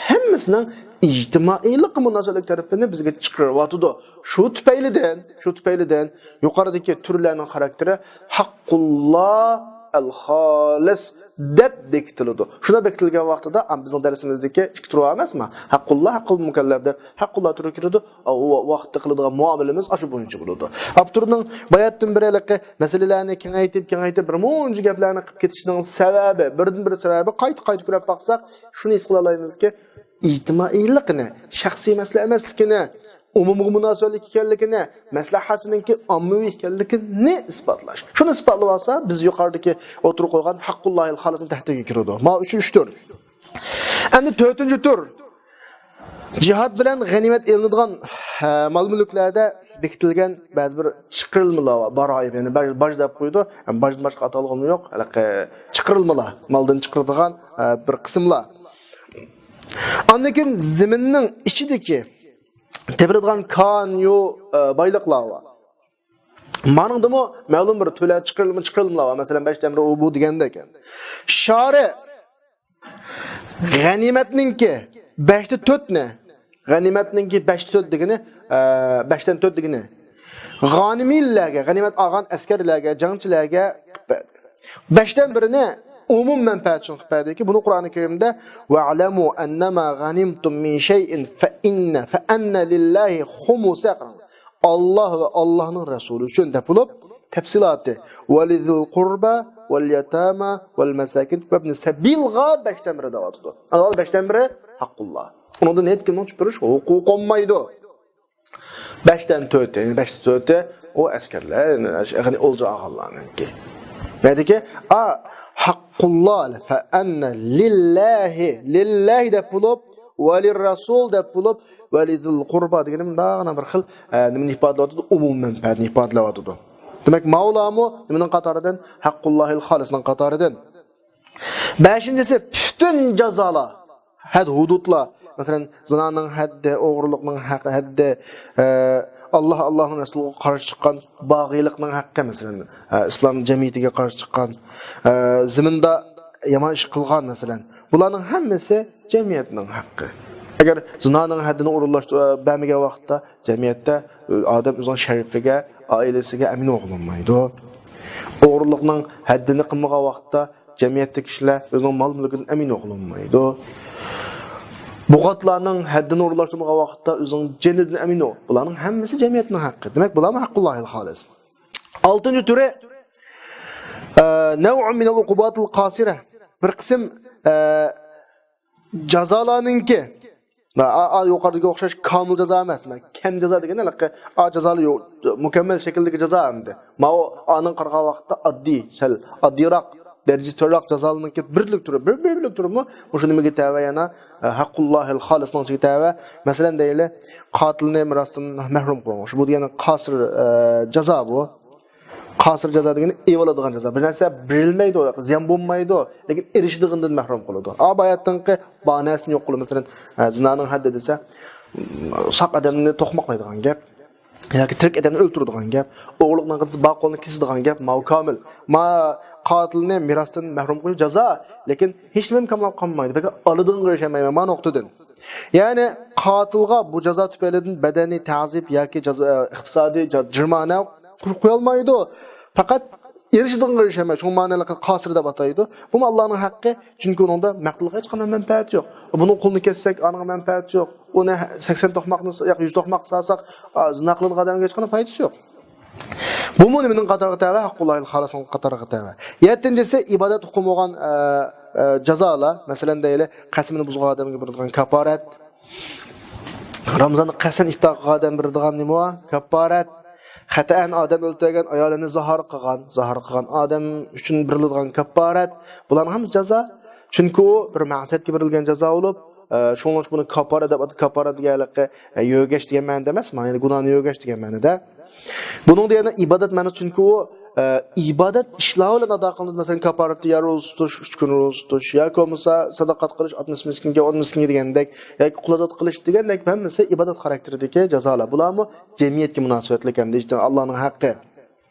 ھەممىسىنىڭ ئىجتىمائىيلىققا مۇناسىۋەتلىك تەرىپىنى بىزگە چىقىرىۋاتىدۇ. شۇ تۈپەيلىدىن، شۇ تۈپەيلىدىن يۇقىرىدىكى تۈرلەرنىڭ خاراكتېرى ھەققۇللا ئەل خالىس دەپ بېكىتىلىدۇ. شۇنداق بېكىتىلگەن ۋاقتىدا، ئەم، بىزنىڭ دەرسىمىزدىكى ئىككى تۈر بار ئەمەسمۇ؟ ھەققۇللا، ھەققۇل مۇكەللەپ دەپ، ھەققۇللا تۈرى كىرىدۇ. ئۇ ۋاقىتتا قىلىدىغان مۇئامىلىمىز ئاشۇ بويىچە بولىدۇ. ئاپتورنىڭ باياتتىن بېرى ھېلىقى مەسىلىلەرنى كېڭەيتىپ، كېڭەيتىپ، بىر مۇنچە گەپلەرنى قىلىپ كېتىشىنىڭ سەۋەبى، بىردىنبىر سەۋەبى، قايتا، قايتا كۆرۈپ باقساق، شۇنى ھېس قىلالايمىزكى، ئىجتىمائىيلىقىنى، شەخسىي مەسىلە ئەمەسلىكىنى، ئومۇمغا مۇناسىۋەتلىك ئىكەنلىكىنى، مەسلىھەسىنىڭكى ئاممىۋى ئىكەنلىكىنى ئىسپاتلاش. شۇنى ئىسپاتلىۋالسا، بىز يۇقىرىدىكى ئوتتۇرىغا قويغان ھەققۇللاھىل خالىسنىڭ تەھتىگە كىرىدۇ. ماۋۇ ئۈچ، ئۈچ تۈر. ئەمدى تۆتىنچى تۈر. جىھاد بىلەن غەنىيمەت ئېلىنىدىغان، ھە، مال-مۈلۈكلەردە بېكىتىلگەن بەزى بىر چىقىرىلمىلار بار. بارايىب، يەنى باج، باج دەپ قويىدۇ. يەنى باجدىن باشقا ئاتالغىنى يوق. ھېلىقى چىقىرىلمىلار، مالدىن چىقىرىدىغان، ھە، بىر قىسىملار. ئاندىن كېيىن زېمىننىڭ ئىچىدىكى تېپىلىدىغان كان-يۇ، ئە، بايلىقلار بار. مانىڭدىمۇ مەلۇم بىر تۆلە چىقىرىلما، چىقىرىلمىلار بار. مەسىلەن، بەشتىن بىرى ئۇ، بۇ دېگەندەك. شارى غەنىيمەتنىڭكى بەشتە تۆتنى، غەنىيمەتنىڭكى بەشتە تۆت دېگىنى، ئە، بەشتىن تۆت دېگىنى غانىمىيلەرگە، غەنىيمەت ئالغان ئەسكەرلەرگە، جەڭچىلەرگە قىلىپ بەردى. بەشتىن بىرىنى ئومۇم مەنپەئەت ئۈچۈن قىلىپ بەردىكى، بۇنى قۇرئانى كەرىمدە «ۋەئلەمۇ ئەننەمە غەنىمتۇم مىن شەيئىن فەئىننە، فەئەننە لىللاھى خۇمۇسە» قىلىڭ. ئاللاھ ۋە ئاللاھنىڭ رەسۇلى ئۈچۈن دەپ بولۇپ، تەپسىلاتى «ۋەلىزىل قۇربا ۋەل يەتامە ۋەل مەساكىن ۋەبنى سەبىلغا» بەشتىن بىرى دەۋاتىدۇ. ئەلۋەتتە، بەشتىن بىرى ھەققۇللا. ئۇنىڭدا ھېچكىمنىڭ چۈشۈرۈش ھوقۇقى بولمايدۇ. بەشتىن تۆت، يەنى بەشتە تۆتى ئۇ ئەسكەرلەر، يەنى ئولجا ئالغانلارنىڭكى. نېمىدىكى؟ ئا، ھەققۇللا، فەئەننە لىللاھى، لىللاھى دەپ بولۇپ، ۋەلىررەسۇل دەپ بولۇپ، ۋەلىزىل قۇربا دېگىنى مۇنداغىنا بىر خىل، ئە، نېمىنى ئىپادىلەۋاتىدۇ؟ ئومۇم مەنپەئەتنى ئىپادىلەۋاتىدۇ. دېمەك، ماۋۇلارمۇ نېمىنىڭ قاتارىدىن؟ ھەققۇللاھىل خالىسنىڭ قاتارىدىن. بەشىنچىسى، پۈتۈن جازالار، ھەد-ھۇدۇدلار، مەسىلەن، زىنانىڭ ھەددى، ئوغرىلىقنىڭ ھەق-، ھەددى، ئە، ئاللاھ، ئاللاھنىڭ رەسۇلىغا قارشى چىققان باغىيلىقنىڭ ھەققى، مەسىلەن، ئە، ئىسلام جەمئىيىتىگە قارشى چىققان، ئە، زېمىندا يامان ئىش قىلغان، مەسىلەن، بۇلارنىڭ ھەممىسى جەمئىيەتنىڭ ھەققى. ئەگەر زىنانىڭ ھەددىنى ئورۇنلاشتۇر-، ئە، بەرمىگەن ۋاقىتتا، جەمئىيەتتە ئادەم ئۆزىنىڭ شەرىپىگە، ئائىلىسىگە ئەمىن بولالمايدۇ. ئوغرىلىقنىڭ ھەددىنى قىلمىغان ۋاقىتتا، جەمئىيەتتە كىشىلەر ئۆزىنىڭ مال-مۈلكىدىن ئەمىن بولالمايدۇ. بوغاتلارنىڭ ھەددىنى ئورۇنلاشتۇرمىغان ۋاقىتتا ئۆزىنىڭ جېنىدىن ئەمىن بول-، بۇلارنىڭ ھەممىسى جەمئىيەتنىڭ ھەققى. دېمەك، بۇلارمۇ ھەققۇللاھىل خالىس. ئالتىنچى تۈرى، ئە، نەۋئۇن مىنەل ئۇقۇباتىل قاسىرە. بىر قىسىم، ئە، جازالارنىڭكى، ئا، ئا، يۇقىرىدىكىگە ئوخشاش كامىل جازا ئەمەس، كەم جازا دېگەن ھېلىقى، ئا، جازالار يوق، مۇكەممەل شەكىلدىكى جازا ئەمدى. ماۋۇ ئانىڭ قارىغان ۋاقىتتا ئاددىي، سەل ئاددىيراق، دەرىجىسى تۆۋەنرەك جازالارنىڭكى بىرلىك تۈرى، بىر، بىر، بىرلىك تۈرىمۇ مۇشۇ نېمىگە تەۋە يەنە، ئە، ھەققۇللاھىل خالىسنىڭ ئىچىگە تەۋە. مەسىلەن، دەيلى، قاتىلنى مىراستىن مەھرۇم قىلغان. بۇ دېگەن قاسىر، ئە، جازا بۇ. قاسىر جازا دېگىنى ئېلىۋالىدىغان جازا. بىر نەرسە بېرىلمەيدۇ، زىيان بولمايدۇ، لېكىن ئېرىشىدىغىنىدىن مەھرۇم قىلىدۇ. ئا، باياتتىنقى بانەسىنى يوق قىلىدۇ. مەسىلەن، ئە، زىنانىڭ ھەددى دېسە، ساق ئادەمنى توقماقلايدىغان گەپ. ياكى تىرىك ئادەمنى ئۆلتۈرىدىغان گەپ. ئوغرىلىقنىڭ قىلسا بار قولىنى كېسىدىغان گەپ. ماۋۇ كامىل. ما قاتىلنى مىراستىن مەھرۇم قىلىش جازا، لېكىن ھېچ نېمە كاملاپ قالمايدۇ. بەلكى ئالىدىغىنىغا ئېرىشەلمەيمەن، ما نۇقتىدىن. يەنى قاتىلغا بۇ جازا تۈپەيلىدىن بەدەنىي تەزىيە ياكى جازا، ئىقتىسادىي جا-، جىرمانە قويالمايدۇ. پەقەت ئېرىشىدىغىنىغا ئېرىشەلمەي، شۇڭا مانا قاسىر دەپ ئاتايدۇ. بۇمۇ ئاللانىڭ ھەققى، چۈنكى ئۇنىڭدا مەقتۇلغا ھېچقانداق مەنپەئەت يوق. بۇنىڭ قولىنى كەسسەك، ئانىڭغا مەنپەئەت يوق. ئۇنى سەكسەن توقماقنى ياكى يۈز توقماق سالساق، ئا، زىنا قىلىدىغان ئادەمگە ھېچقانداق پايدىسى يوق. بۇمۇ نېمىنىڭ قاتارىغا تەۋە؟ ھەققۇللاھىل خالىسنىڭ قاتارىغا تەۋە. يەتتىنچىسى، ئىبادەت ھوقۇمى بولغان، ئە، ئە، جازالار. مەسىلەن، دەيلى، قەسىمىنى بۇزغان ئادەمگە بېرىدىغان كاپارەت. رامىزاندا قەستەن ئىپتار قىلغان ئادەم بېرىدىغان نېمە بار؟ كاپارەت. خەتەئەن ئادەم ئۆلتۈرگەن، ئايالىنى زاھار قىلغان، زاھار قىلغان ئادەم ئۈچۈن بېرىلىدىغان كاپارەت. بۇلارنىڭ ھەممىسى جازا. چۈنكى ئۇ بىر مەقسەتكە بېرىلگەن جازا بولۇپ، ئە، شۇڭلاشقا بۇنى كاپارەت دەپ ئاتىدۇ. كاپارەت دېگەنلىكى، ئە، يۆگەش دېگەن مەنىدە ئەمەس، مانا يەنە گۇناھنى يۆگەش دېگەن مەنىدە. بۇنىڭدا يەنە ئىبادەت مەنىسى، چۈنكى ئۇ، ئە، ئىبادەت ئىشلار بىلەن ئادا قىلىنىدۇ. مەسىلەن، كاپارەتتە يا روزا تۇتۇش، ئۈچ كۈن روزا تۇتۇش، ياكى بولمىسا ساداقەت قىلىش، ئاتمىش مىسكىنگە، ئون مىسكىنگە دېگەندەك، ياكى قۇل ئازاد قىلىش دېگەندەك، ھەممىسى ئىبادەت خاراكتېرىدىكى جازالار. بۇلارمۇ جەمئىيەتكە مۇناسىۋەتلىك ھەمدە ئىجتىمائىي، ئاللانىڭ ھەققى.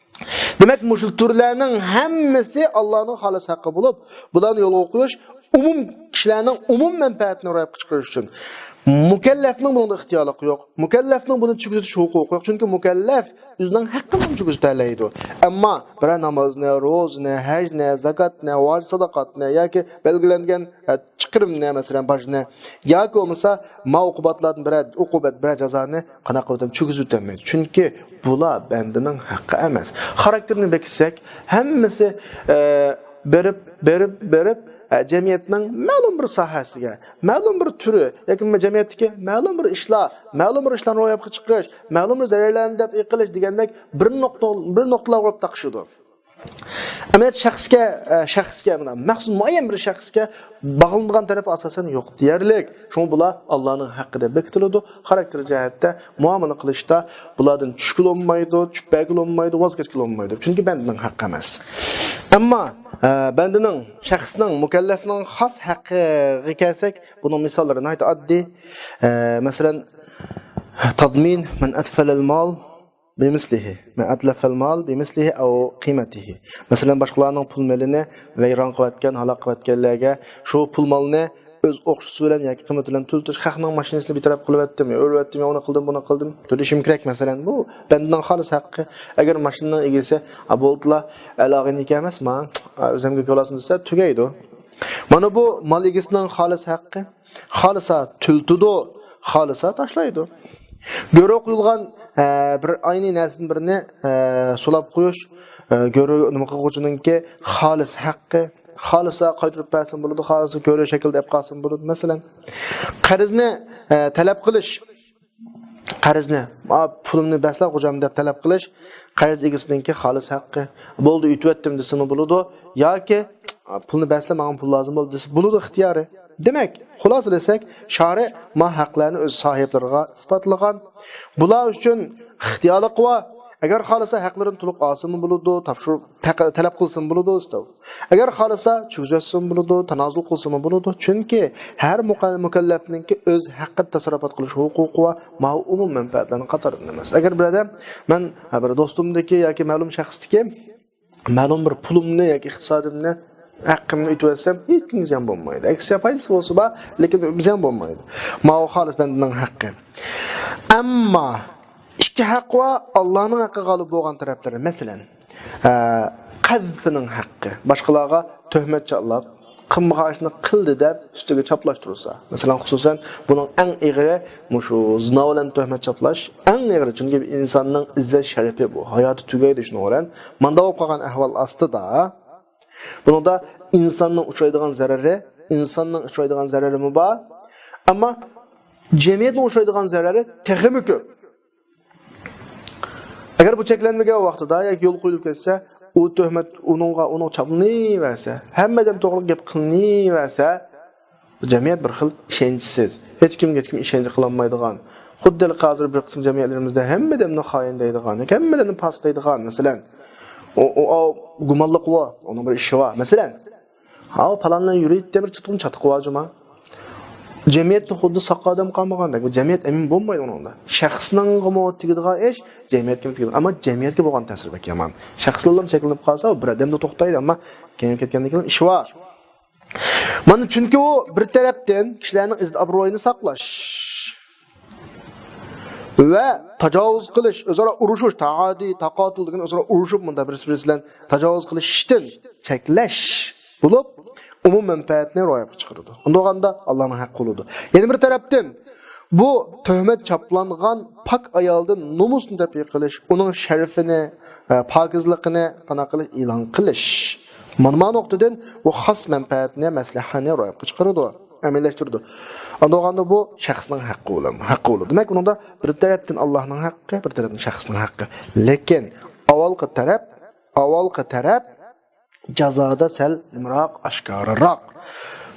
دېمەك، مۇشۇ تۈرلەرنىڭ ھەممىسى ئاللانىڭ خالىس ھەققى بولۇپ، بۇلارنى يولغا قويۇش ئومۇم كىشىلەرنىڭ ئومۇم مەنپەئەتىنى روياپقا چىقىرىش ئۈچۈن. مۇكەللەفنىڭ بۇنىڭدا ئىختىيارلىقى يوق. مۇكەللەفنىڭ بۇنى چۈشكۈزۈش ھوقۇقى يوق. چۈنكى مۇكەللەف ئۆزىنىڭ ھەققىنى چۈشكۈزۈۋېتەلەيدۇ. ئەمما بىرەر نامازنى، روزىنى، ھەجنى، زاكاتنى، ۋاجىب ساداقاتنى ياكى بەلگىلەنگەن، ئە، چىقىرىمنى، مەسىلەن، باجنى ياكى بولمىسا ما ئوقۇباتلاردىن بىرەر ئوقۇبەت، بىرەر جازانى قانداق قىلىپ چۈشكۈزۈۋېتەلمەيدۇ. چۈنكى بۇلار بەندىنىڭ ھەققى ئەمەس. خاراكتېرىنى بېكىتسەك، ھەممىسى، ئە، بېرىپ، بېرىپ، بېرىپ، ئە، جەمئىيەتنىڭ مەلۇم بىر ساھەسىگە، مەلۇم بىر تۈرى ياكى جەمئىيەتتىكى مەلۇم بىر ئىشلار، مەلۇم بىر ئىشلارنى روياپقا چىقىرىش، مەلۇم بىر زەرەرلەرنى دەپئى قىلىش دېگەندەك بىر نۇقتا، بىر نۇقتىلارغا ئۇرۇپ تاقىشىدۇ. ئەمەلىيەتتە شەخسكە، ئە، شەخسكە، مانا مەخسۇس مۇئەييەن بىر شەخسكە باغلىنىدىغان تەرىپى ئاساسەن يوق دېيەرلىك. شۇڭا بۇلار ئاللانىڭ ھەققىدە بېكىتىلىدۇ. خاراكتېر جەھەتتە مۇئامىلە قىلىشتا بۇلاردىن چۈشكىلى بولمايدۇ، چۈشۈپ بەرگىلى بولمايدۇ، ۋاز كەچكىلى بولمايدۇ. چۈنكى بەندىنىڭ ھەققى ئەمەس. ئەمما، ئە، بەندىنىڭ، شەخسنىڭ، مۇكەللەفنىڭ خاس ھەققىگە كەلسەك، بۇنىڭ مىساللىرى ناھايىتى ئاددىي. ئە، مەسىلەن، تضمين من أتلف المال بمثله، من أتلف المال بمثله أو قيمته. مەسىلەن، باشقىلارنىڭ پۇل مېلىنى ۋەيران قىلىۋەتكەن، ھالاك قىلىۋەتكەنلەرگە شۇ پۇل مالنى ئۆز ئوخشىسى بىلەن ياكى قىممىتى بىلەن تۆلىتىش، خەقنىڭ ماشىنىسىنى بىتەرەپ قىلىۋەتتىم، يا ئۆرۈۋەتتىم، يا ئۇنى قىلدىم، بۇنى قىلدىم، تۆلىشىم كېرەك، مەسىلەن. بۇ بەندىنىڭ خالىس ھەققى. ئەگەر ماشىنىنىڭ ئىگىسى، «ئا، بولدىلا، ئەلاغىنىكى ئەمەس، ما، ئا، ئۆزۈمگە كۆرەلسىڭ» دېسە، تۈگەيدۇ. مانا بۇ مال ئىگىسىنىڭ خالىس ھەققى. خالىسا تۆلىتىدۇ، خالىسا تاشلايدۇ. گۆرۈ قويۇلغان، ئە، بىر ئەينى نەرسىدىن بىرنى، ئە، سولاپ قويۇش، ئە، گۆرۈ نېمە قىلغۇچىنىڭكى خالىس ھەققى. خالىسا قايتۇرۇپ بەرسىمۇ بولىدۇ، خالىسا گۆرۈ شەكىلدە ئېلىپ قالسىمۇ بولىدۇ، مەسىلەن. قەرزنى، ئە، تەلەپ قىلىش. قەرزنى، «ئا، پۇلۇمنى بەرسىلە، خوجام» دەپ تەلەپ قىلىش قەرز ئىگىسىنىڭكى خالىس ھەققى. «بولدى، ئۆتۈۋەتتىم» دېسىمۇ بولىدۇ. ياكى، «ئا، پۇلنى بەرسىلە، ماڭا پۇل لازىم بولدى» دېسە بولىدۇ، ئىختىيارى. دېمەك، خۇلاسىلىسەك، شارى ما ھەقلەرنى ئۆز ساھىبلىرىغا ئىسپاتلىغان. بۇلار ئۈچۈن ئىختىيارلىقى بار. ئەگەر خالىسا ھەقلىرىنى تولۇق ئالسىمۇ بولىدۇ، تاپشۇرۇپ، تەق-، تەلەپ قىلسىمۇ بولىدۇ، ئىستەۋ. ئەگەر خالىسا چۆكۈزەتسىمۇ بولىدۇ، تانازۇل قىلسىمۇ بولىدۇ. چۈنكى ھەر مۇقە-، مۇكەللەپنىڭكى ئۆز ھەققىدە تاساررۇپات قىلىش ھوقۇقى بار، ماۋۇ ئومۇم مەنپەئەتلەرنىڭ قاتارىدىن ئەمەس. ئەگەر بىر ئادەم، مەن، ھە، بىر دوستۇمدىكى ياكى مەلۇم شەخستىكى مەلۇم بىر پۇلۇمنى ياكى ئىقتىسادىمنى، ھەققىمنى ئۆتۈۋەتسەم، ھېچكىمگە زىيان بولمايدۇ. ئەكسىچە پايدىسى بولسا بار، لېكىن زىيان بولمايدۇ. ماۋۇ خالىس بەندىنىڭ ھەققى. ئەمما ئىككى ھەق بار، ئاللانىڭ ھەققى غالىب بولغان تەرەپلىرى. مەسىلەن، ئە، قەزفنىڭ ھەققى. باشقىلارغا تۆھمەت چاپلاپ، قىلمىغان ئىشنى قىلدى دەپ ئۈستىگە چاپلاش تۇرسا. مەسىلەن، خۇسۇسەن، بۇنىڭ ئەڭ ئېغىرى مۇشۇ زىنا بىلەن تۆھمەت چاپلاش ئەڭ ئېغىرى. چۈنكى بىر ئىنساننىڭ ئىززەت شەرىپى بۇ، ھاياتى تۈگەيدۇ شۇنىڭ بىلەن. ماندا بولۇپ قالغان ئەھۋال ئاستىدا، بۇنىڭدا ئىنساننىڭ ئۇچرايدىغان زەرىرى، ئىنساننىڭ ئۇچرايدىغان زەرىرىمۇ بار. ئەمما جەمئىيەتنىڭ ئۇچرايدىغان زەرىرى تېخىمۇ كۆپ. ئەگەر بۇ چەكلەنمىگەن ۋاقتىدا ياكى يول قويۇلۇپ كەتسە، ئۇ تۆھمەت ئۇنىڭغا، ئۇنىڭ چاپلىنىۋەرسە، ھەممە ئادەم توغرا گەپ قىلىنىۋەرسە، بۇ جەمئىيەت بىر خىل ئىشەنچسىز، ھېچكىمگە ھېچكىم ئىشەنچ قىلالمايدىغان، خۇددى ھازىر بىر قىسىم جەمئىيەتلىرىمىزدە ھەممە ئادەمنى خائىن دەيدىغان ياكى ھەممە ئادەمنى پاسىق دەيدىغان، مەسىلەن، ئۇ، ئۇ، ئۇ گۇمانلىقى بار، ئۇنىڭ بىر ئىشى بار، مەسىلەن. ھاۋ، پالانلا يۈرىدىدە بىر چوتقىم چاتىقى بار جۇما. جەمئىيەتتە خۇددى ساق ئادەم قالمىغاندەك، بۇ جەمئىيەت ئەمىن بولمايدۇ ئۇنىڭدا. شەخسنىڭغىمۇ تېگىدىغان ئىش، جەمئىيەتكىمۇ تېگىدىغان. ئەمما جەمئىيەتكە بولغان تەسىرى بەك يامان. شەخسلەرلا چەكلىنىپ قالسا، ئۇ بىر ئادەمدە توختايدۇ، ئەمما كېيىن كەتكەندىن كېيىن ئىشى بار. مانا چۈنكى ئۇ بىر تەرەپتىن كىشىلەرنىڭ ئىززەت ئابرۇيىنى ساقلاش. ۋە تاجاۋۇز قىلىش، ئۆزئارا ئۇرۇشۇش، تائادى، تاقاتۇل دېگەن ئۆزئارا ئۇرۇشۇپ، مۇندا بىرسى بىرسى بىلەن تاجاۋۇز قىلىشتىن چەكلەش بولۇپ، ئومۇم مەنپەئەتنى روياپقا چىقىرىدۇ. ئۇنداق بولغاندا ئاللانىڭ ھەققى بولىدۇ. يەنە بىر تەرەپتىن، بۇ تۆھمەت چاپلانغان پاك ئايالدىن نومۇسنى دەپئى قىلىش، ئۇنىڭ شەرىپىنى، ئە، پاكىزلىقىنى قانداق قىلىش، ئېلان قىلىش. مانا ما نۇقتىدىن بۇ خاس مەنپەئەتنى، مەسلىھەنى روياپقا چىقىرىدۇ، ئەمەلىيلەشتۈرىدۇ. ئاندىن بولغاندا بۇ شەخسنىڭ ھەققى بولىدۇ، ھەققى بولىدۇ. دېمەك، بۇنىڭدا بىر تەرەپتىن ئاللانىڭ ھەققى، بىر تەرەپتىن شەخسنىڭ ھەققى. لېكىن ئاۋۋالقى تەرەپ، ئاۋۋالقى تەرەپ جازادا سەل نېمىراق، ئاشكارىراق.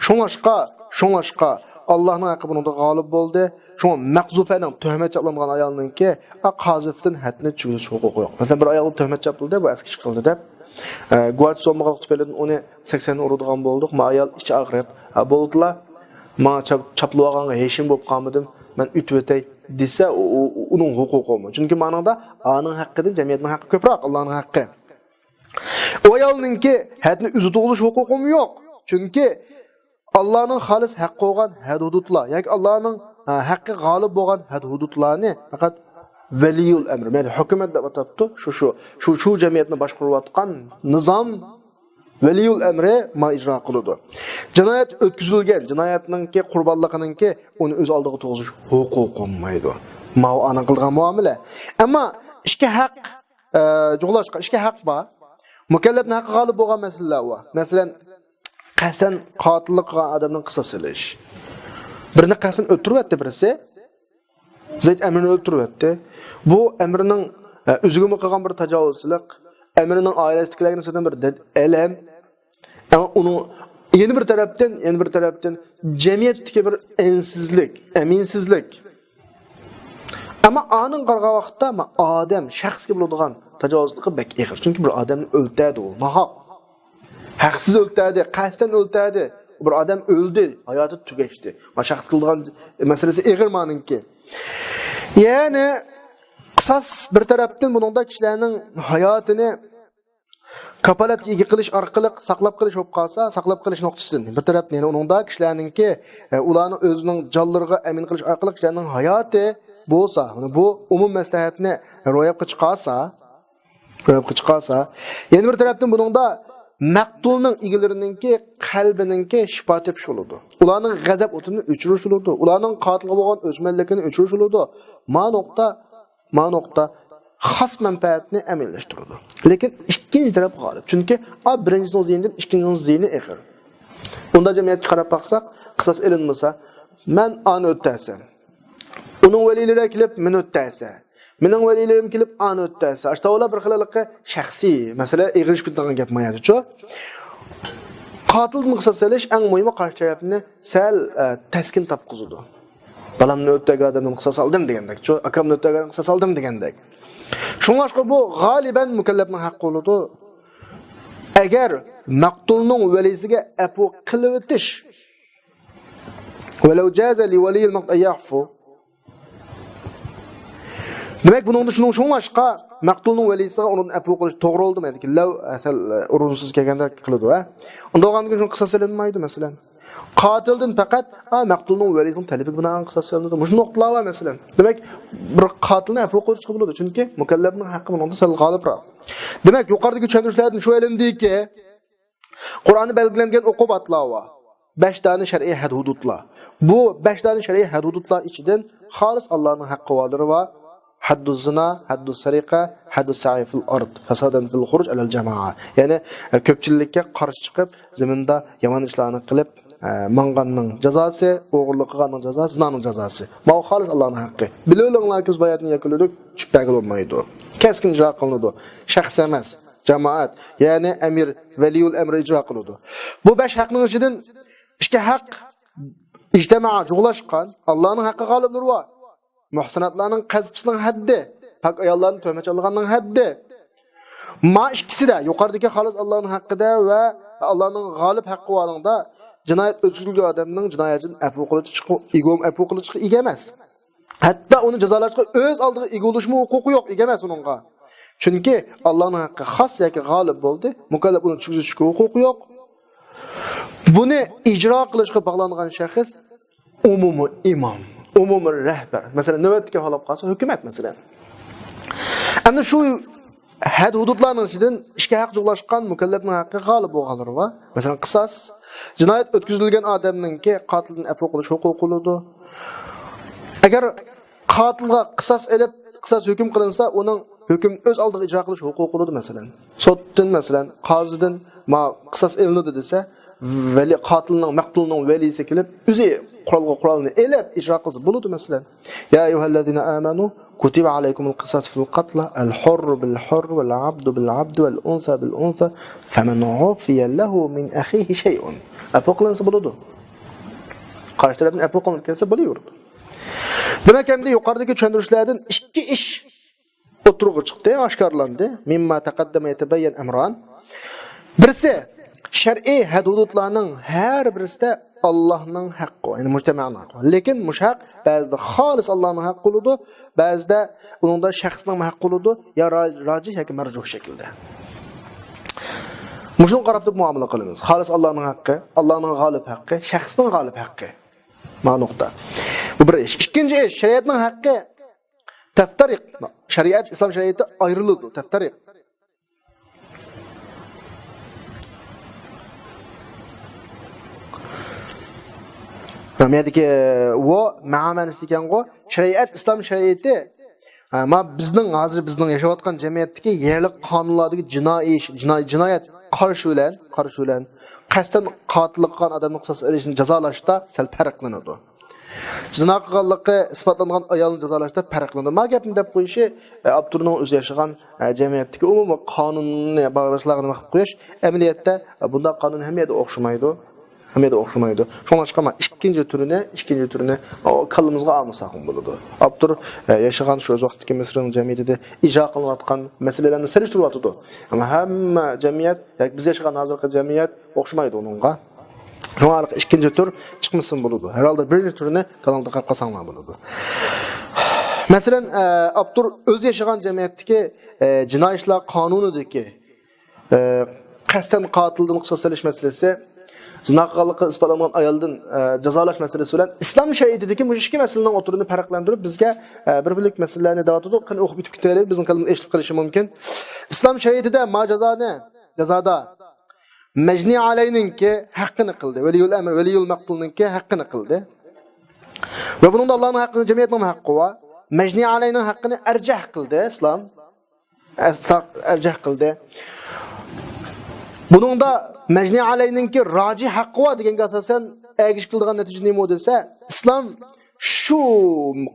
شۇڭلاشقا، شۇڭلاشقا ئاللانىڭ ھەققى بۇنىڭدا غالىب بولدى. شۇڭا مەقزۇفەنىڭ تۆھمەت چاپلانغان ئايالنىڭكى، ئا، قازىفتىن ھەددىنى چۈشۈرۈش ھوقۇقى يوق. مەسىلەن، بىر ئايالغا تۆھمەت چاپلىدى، بۇ ئەسكى ئىش قىلدى دەپ، ئە، گۇۋاھچىسى بولمىغانلىقى تۈپەيلىدىن ئۇنى سەكسەن ئۇرىدىغان بولدۇق. ما ئايال ئىچى ئاغرىپ، «ئا، بولدىلا، ماڭا چاپ-، چاپلىۋالغانغا ھېشىم بولۇپ قالمىدىم، مەن ئۆتۈۋېتەي» دېسە، ئۇ، ئۇ، ئۇنىڭ ھوقۇقىمۇ. چۈنكى مانىڭدا ئانىڭ ھەققىدىن جەمئىيەتنىڭ ھەققى كۆپرەك، ئاللانىڭ ھەققى. ئۇ ئايالنىڭكى ھەدنى ئۆزى تۇغۇزۇش ھوقۇقىمۇ يوق. چۈنكى ئاللانىڭ خالىس ھەققى بولغان ھەد-ھۇدۇدلار ياكى ئاللانىڭ، ھە، ھەققى غالىب بولغان ھەد-ھۇدۇدلارنى پەقەت ۋەلىيۇل ئەمر، يەنى ھۆكۈمەت دەپ ئاتاپتۇ. شۇ، شۇ، شۇ، شۇ جەمئىيەتنى باشقۇرۇۋاتقان نىزام ۋەلىيۇل ئەمرى ما ئىجرا قىلىدۇ. جىنايەت ئۆتكۈزۈلگەن، جىنايەتنىڭكى قۇربانلىقىنىڭكى ئۇنى ئۆز ئالدىغا تۇرغۇزۇش ھوقۇقى بولمايدۇ. ماۋۇ ئانىڭ قىلىدىغان مۇئامىلە. ئەمما ئىككى ھەق، ئە، جۇغلاشقا ئىككى ھەق بار. مۇكەللەپنىڭ ھەققى غالىب بولغان مەسىلىلەر بار. مەسىلەن، قەستەن قاتىللىق قىلغان ئادەمدىن قىساس ئېلىش. بىرنى قەستەن ئۆلتۈرۈۋەتتى بىرسى. زەيد ئەمىرنى ئۆلتۈرۈۋەتتى. بۇ ئەمىرنىڭ، ئە، ئۆزىگىمۇ قىلغان بىر تاجاۋۇزچىلىق، ئەمىرنىڭ ئائىلىسىدىكىلەرگە نىسبەتەن بىر دەد-، ئەلەم. ئەمما ئۇنىڭ يەنە بىر تەرەپتىن، يەنە بىر تەرەپتىن جەمئىيەتتىكى بىر ئەنسىزلىك، ئەمىنسىزلىك. ئەمما ئانىڭ قارىغان ۋاقىتتا، ما، ئادەم، شەخسكە بولىدىغان تاجاۋۇزلۇقى بەك ئېغىر. چۈنكى بىر ئادەمنى ئۆلتۈردى ئۇ، ناھەق. ھەقسىز ئۆلتۈردى، قەستەن ئۆلتۈردى. بىر ئادەم ئۆلدى، ھاياتى تۈگەشتى. ما شەخس قىلىدىغان مەسىلىسى ئېغىر مانىڭكى. يەنى قىساس بىر تەرەپتىن بۇنىڭدا كىشىلەرنىڭ ھاياتىنى كاپالەتكە ئىگە قىلىش ئارقىلىق ساقلاپ قېلىش بولۇپ قالسا، ساقلاپ قېلىش نۇقتىسىدىن بىر تەرەپتىن، يەنى ئۇنىڭدا كىشىلەرنىڭكى، ئە، ئۇلارنىڭ ئۆزىنىڭ جانلىرىغا ئەمىن قىلىش ئارقىلىق كىشىلەرنىڭ ھاياتى بولسا، مانا بۇ ئومۇم مەسلىھەتنى روياپقا چىقارسا، روياپقا چىقارسا، يەنە بىر تەرەپتىن بۇنىڭدا مەقتۇلنىڭ ئىگىلىرىنىڭكى قەلبىنىڭكى شىپا تېپىش بولىدۇ. ئۇلارنىڭ غەزەپ ئوتىنى ئۆچۈرۈش بولىدۇ. ئۇلارنىڭ قاتىلغا بولغان ئۆچمەنلىكىنى ئۆچۈرۈش بولىدۇ. ما نۇقتا، ما نۇقتا خاس مەنپەئەتنى ئەمەلىيلەشتۈرىدۇ. لېكىن ئىككىنچى تەرەپ غالىب. چۈنكى ئا بىرىنچىسىنىڭ زىيىنىدىن ئىككىنچىسىنىڭ زىيىنى ئېغىر. ئۇندا جەمئىيەتكە قاراپ باقساق، قىساس ئېلىنمىسا، مەن ئانى ئۆتتەرسەم، ئۇنىڭ ۋەلىيلىرى كېلىپ مېنى ئۆتتەرسە، مېنىڭ ۋەلىيلىرىم كېلىپ ئانى ئۆتتەرسە، ئاشۇ تاۋۇلار بىر خىل ھېلىقى شەخسىي مەسىلە، ئېغىرلىشىپ كېتىدىغان گەپ ماياچۇ. قاتىلدىن قىساس ئېلىش ئەڭ مۇھىمى قارشى تەرەپنى سەل، ئە، تەسكىن تاپقۇزىدۇ. بالامنى ئۆتتەرگەن ئادەمدىن قىساس ئالدىم دېگەندەكچۇ، ئاكامنى ئۆتتەرگەن قىساس ئالدىم دېگەندەك. شۇڭلاشقا بۇ غالىبەن مۇكەللەپنىڭ ھەققى بولىدۇ. ئەگەر مەقتۇلنىڭ ۋەلىسىگە ئەپۇ قىلىۋېتىش، ولو جاز لولي المقتول أن يعفو. دېمەك، بۇنىڭدا شۇنىڭ، شۇڭلاشقا مەقتۇلنىڭ ۋەلىسىغا ئۇنىڭدىن ئەپۇ قىلىش توغرا بولىدۇ. مەندىكى لەۋ، ئە، سەل، ئە، ئورۇنسىز كەلگەندەك قىلىدۇ، ھە؟ ئۇنداق بولغاندىن كېيىن شۇنىڭ قىساس سېلىنمايدۇ، مەسىلەن. قاتىلدىن پەقەت، ھە، مەقتۇلنىڭ ۋەلىسىنىڭ تەلىپىگە بىنائەن قىساس سېلىنىدۇ. مۇشۇ نۇقتىلار بار، مەسىلەن. دېمەك، بىر قاتىلنى ئەپۇ قىلىشقا بولىدۇ، چۈنكى مۇكەللەپنىڭ ھەققى بۇنىڭدا سەل غالىبراق. دېمەك، يۇقىرىدىكى چۈشەندۈرۈشلەردىن شۇ ئېلىندىكى، قۇرئاندا بەلگىلەنگەن ئوقۇباتلار بار. بەش دانە شەرئىي ھەد-ھۇدۇدلار. بۇ بەش دانە شەرئىي ھەد-ھۇدۇدلار ئىچىدىن خالىس ئاللانىڭ ھەققى بارلىرى بار. ھەددۇز زىنا، ھەددۇس سەرىقە، ھەددۇس سەئي فىل ئارد، فەسادەن فىل خۇرۇج ئەلەل جامائە. يەنى، ئە، كۆپچىلىككە قارشى چىقىپ، زېمىندا يامان ئىشلارنى قىلىپ، ئە، ماڭغاننىڭ جازاسى، ئوغرىلىق قىلغاننىڭ جازاسى، زىنانىڭ جازاسى. ماۋۇ خالىس ئاللانىڭ ھەققى. بىلىۋېلىڭلار، كۆز باياتنى يەكۈنلىدۇق، چۈشۈپ بەرگىلى بولمايدۇ. كەسكىن ئىجرا قىلىنىدۇ. شەخس ئەمەس. جامائەت، يەنى ئەمىر، ۋەلىيۇل ئەمر ئىجرا قىلىدۇ. بۇ بەش ھەقنىڭ ئىچىدىن ئىككى ھەق ئىجتىمائا جۇغلاشقان، ئاللانىڭ ھەققى غالىبلىرى بار. مۇھسىناتلارنىڭ قەزپىسىنىڭ ھەددى، پاك ئاياللارنى تۆھمەتچى ئالغاننىڭ ھەددى. ما ئىككىسىدە، يۇقىرىدىكى خالىس ئاللانىڭ ھەققىدە ۋە ئاللانىڭ غالىپ ھەققى بارلىقىدا جىنايەت ئۆتكۈزۈلگەن ئادەمنىڭ جىنايەتچىدىن ئەپۇ قىلىشقا، ئەپۇ قىلىشقا ئىگە ئەمەس. ھەتتا ئۇنى جازالاشقا ئۆز ئالدىغا ئىگە بولۇشمۇ ھوقۇقى يوق، ئىگە ئەمەس ئۇنىڭغا. چۈنكى ئاللانىڭ ھەققى خاس ياكى غالىب بولدى، مۇكەللەپ ئۇنى چۈشكۈزۈشكە ھوقۇقى يوق. بۇنى ئىجرا قىلىشقا باغلانغان شەخس ئومۇمىي ئىمام، ئومۇمىي رەھبەر. مەسىلەن، نۆۋەتتىكى ھالقا قالسا ھۆكۈمەت، مەسىلەن. ئەمدى شۇ ھەد-ھۇدۇدلارنىڭ ئىچىدىن ئىككى ھەق جۇغلاشقان مۇكەللەپنىڭ ھەققى غالىب بولغانلىرى بار. مەسىلەن، قىساس. جىنايەت ئۆتكۈزۈلگەن ئادەمنىڭكى قاتىلدىن ئەپۇ قىلىش ھوقۇقى بولىدۇ. ئەگەر قاتىلغا قىساس ئېلىپ، قىساس ھۆكۈم قىلىنسا، ئۇنىڭ ھۆكۈمنى ئۆز ئالدىغا ئىجرا قىلىش ھوقۇقى بولىدۇ، مەسىلەن. سوتتىن، مەسىلەن، قازىدىن، ما قىساس ئېلىنىدۇ دېسە، ۋەلى قاتىلنىڭ، مەقتۇلنىڭ ۋەلىسى كېلىپ، ئۆزى قورالغا قورالنى ئېلىپ ئىجرا قىلسا بولىدۇ، مەسىلەن. يا أيها الذين آمنوا كتب عليكم القصاص في القتلى الحر بالحر والعبد بالعبد والأنثى بالأنثى فمن عفي له من أخيه شيء. ئەپۇ قىلىنسا بولىدۇ. قارشى تەرەپنى ئەپۇ قىلىنىپ كەلسە بولۇۋېرىدۇ. دېمەك، ئەمدى يۇقىرىدىكى چۈشەندۈرۈشلەردىن ئىككى ئىش ئوتتۇرىغا چىقتى، ئاشكارىلاندى. مما تەقەددەمە يەتەبەييەن ئەمران. بىرسى، شەرئىي ھەد-ھۇدۇدلارنىڭ ھەر بىرسىدە ئاللانىڭ ھەققى، يەنى مۇجتەمەنىڭ ھەققى. لېكىن مۇشۇ ھەق بەزىدە خالىس ئاللانىڭ ھەققى بولىدۇ، بەزىدە ئۇنىڭدا شەخسنىڭ ھەققى بولىدۇ، يا را-، راجىھ ياكى مەرجۇھ شەكىلدە. مۇشۇنىڭغا قاراپ تۇرۇپ مۇئامىلە قىلىمىز. خالىس ئاللانىڭ ھەققى، ئاللانىڭ غالىب ھەققى، شەخسنىڭ غالىب ھەققى. مانا نۇقتا. بۇ بىر ئىش. ئىككىنچى ئىش، شەرىئەتنىڭ ھەققى تەفتەرىق. شەرىئەت، ئىسلام شەرىئىتى ئايرىلىدۇ، تەفتەرىق. مەنىدىكى ۋو مەنىسى ئىكەنغۇ، شەرىئەت، ئىسلام شەرىئىتى، ھە، ما بىزنىڭ، ھازىر بىزنىڭ ياشاۋاتقان جەمئىيەتتىكى يەرلىك قانۇنلاردىكى جىنايى، جىناي-، جىنايەت قارشى بىلەن، قارشى بىلەن قەستەن قاتىللىق قىلغان ئادەمنى قىساس ئېلىشنى جازالاشتا سەل پەرقلىنىدۇ. زىنا قىلغانلىقى ئىسپاتلانغان ئايالنى جازالاشتا پەرقلىنىدۇ. ما گەپنى دەپ قويۇشى، ئە، ئاپتورنىڭ ئۆزى ياشىغان، ئە، جەمئىيەتتىكى ئومۇمىي قانۇننى باغلاشلارغا نېمە قىلىپ قويۇش. ئەمەلىيەتتە، ئە، بۇنداق قانۇن ھەممە يەردە ئوخشىمايدۇ. ھەممە يەردە ئوخشىمايدۇ. شۇڭلاشقا ما ئىككىنچى تۈرىنى، ئىككىنچى تۈرىنى، ئو، كاللىمىزغا ئالمىساقمۇ بولىدۇ. ئاپتور، ئە، ياشىغان شۇ ئۆز ۋاقتىدىكى مىسىرنىڭ جەمئىيىتىدە ئىجرا قىلىنىۋاتقان مەسىلىلەرنى سېلىشتۇرۇۋاتىدۇ. ئەمما ھەممە جەمئىيەت، ياكى بىز ياشىغان ھازىرقى جەمئىيەت ئوخشىمايدۇ ئۇنىڭغا. شۇڭا ئىككىنچى تۈر چىقمىسىمۇ بولىدۇ. ھەر ھالدا بىرىنچى تۈرنى كاللاڭدا قىلىپ قالساڭلار بولىدۇ. مەسىلەن، ئە، ئاپتور ئۆزى ياشىغان جەمئىيەتتىكى، ئە، جىنايى ئىشلار قانۇنىدىكى، ئە، قەستەن قاتىلدىن قىساس سېلىش مەسىلىسى، زىنا قىلغانلىقى ئىسپاتلانغان ئايالدىن، ئە، جازالاش مەسىلىسى بىلەن ئىسلام شەرىئىتىدىكى مۇشۇ ئىككى مەسىلىنىڭ ئوتتۇرىنى پەرقلەندۈرۈپ، بىزگە، ئە، بىر بۆلەك مەسىلىلەرنى دەۋاتىدۇ. قېنى ئوقۇپ ئۆتۈپ كېتەيلى، بىزنىڭ كاللىمىز ئېچىلىپ قېلىشى مۇمكىن. ئىسلام شەرىئىتىدە ما جازانى، جازادا مەجنى ئەلەينىڭكى ھەققىنى قىلدى. ۋەلىيۇل ئەمر، ۋەلىيۇل مەقتۇلنىڭكى ھەققىنى قىلدى. ۋە بۇنىڭدا ئاللانىڭ ھەققى، جەمئىيەتنىڭ ھەققى بار. مەجنى ئەلەينىڭ ھەققىنى ئەرجەھ قىلدى ئىسلام. ئەس-، ئەرجەھ قىلدى. بۇنىڭدا مەجنى ئەلەينىڭكى راجىھ ھەققى بار دېگەنگە ئاساسەن ئەگىشىپ كېلىدىغان نەتىجە نېمە دېسە، ئىسلام شۇ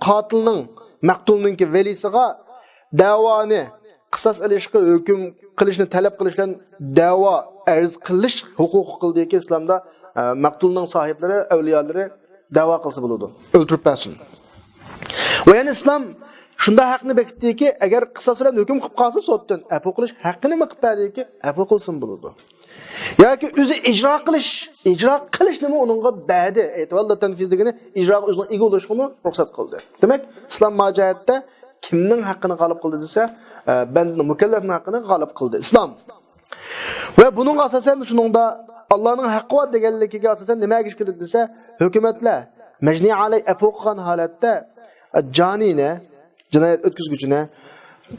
قاتىلنىڭ، مەقتۇلنىڭكى ۋەلىسىغا دەۋانى، قىساس ئېلىشقا ھۆكۈم قىلىشنى تەلەپ قىلىش بىلەن دەۋا ئەرز قىلىش ھوقۇقى قىلدىكى ئىسلامدا، ئە، مەقتۇلنىڭ ساھىبلىرى، ئەۋلىيالىرى دەۋا قىلسا بولىدۇ، ئۆلتۈرۈپ بەرسۇن. ۋە يەنە ئىسلام شۇنداق ھەقنى بېكىتتىكى، ئەگەر قىساس بىلەن ھۆكۈم قىلىپ قالسا سوتتىن، ئەپۇ قىلىش ھەققىنىمۇ قىلىپ بەردىكى، ئەپۇ قىلسىمۇ بولىدۇ. ياكى ئۆزى ئىجرا قىلىش، ئىجرا قىلىشنىمۇ ئۇنىڭغا بەردى. ئېتىۋاللا تەنفىز دېگىنى ئىجراغا ئۆزىنىڭ ئىگە بولۇشىغىمۇ رۇخسەت قىلدى. دېمەك، ئىسلام ما جەھەتتە كىمنىڭ ھەققىنى غالىب قىلدى دېسە، ئە، بەندىنىڭ، مۇكەللەپنىڭ ھەققىنى غالىب قىلدى ئىسلام. ۋە بۇنىڭغا ئاساسەن شۇنىڭدا ئاللانىڭ ھەققى بار دېگەنلىكىگە ئاساسەن نېمە ئەگىشىپ كېلىدۇ دېسە، ھۆكۈمەتلەر مەجنى ئەلەي ئەپۇ قىلغان ھالەتتە، ئە، جانىنى، جىنايەت ئۆتكۈزگۈچىنى،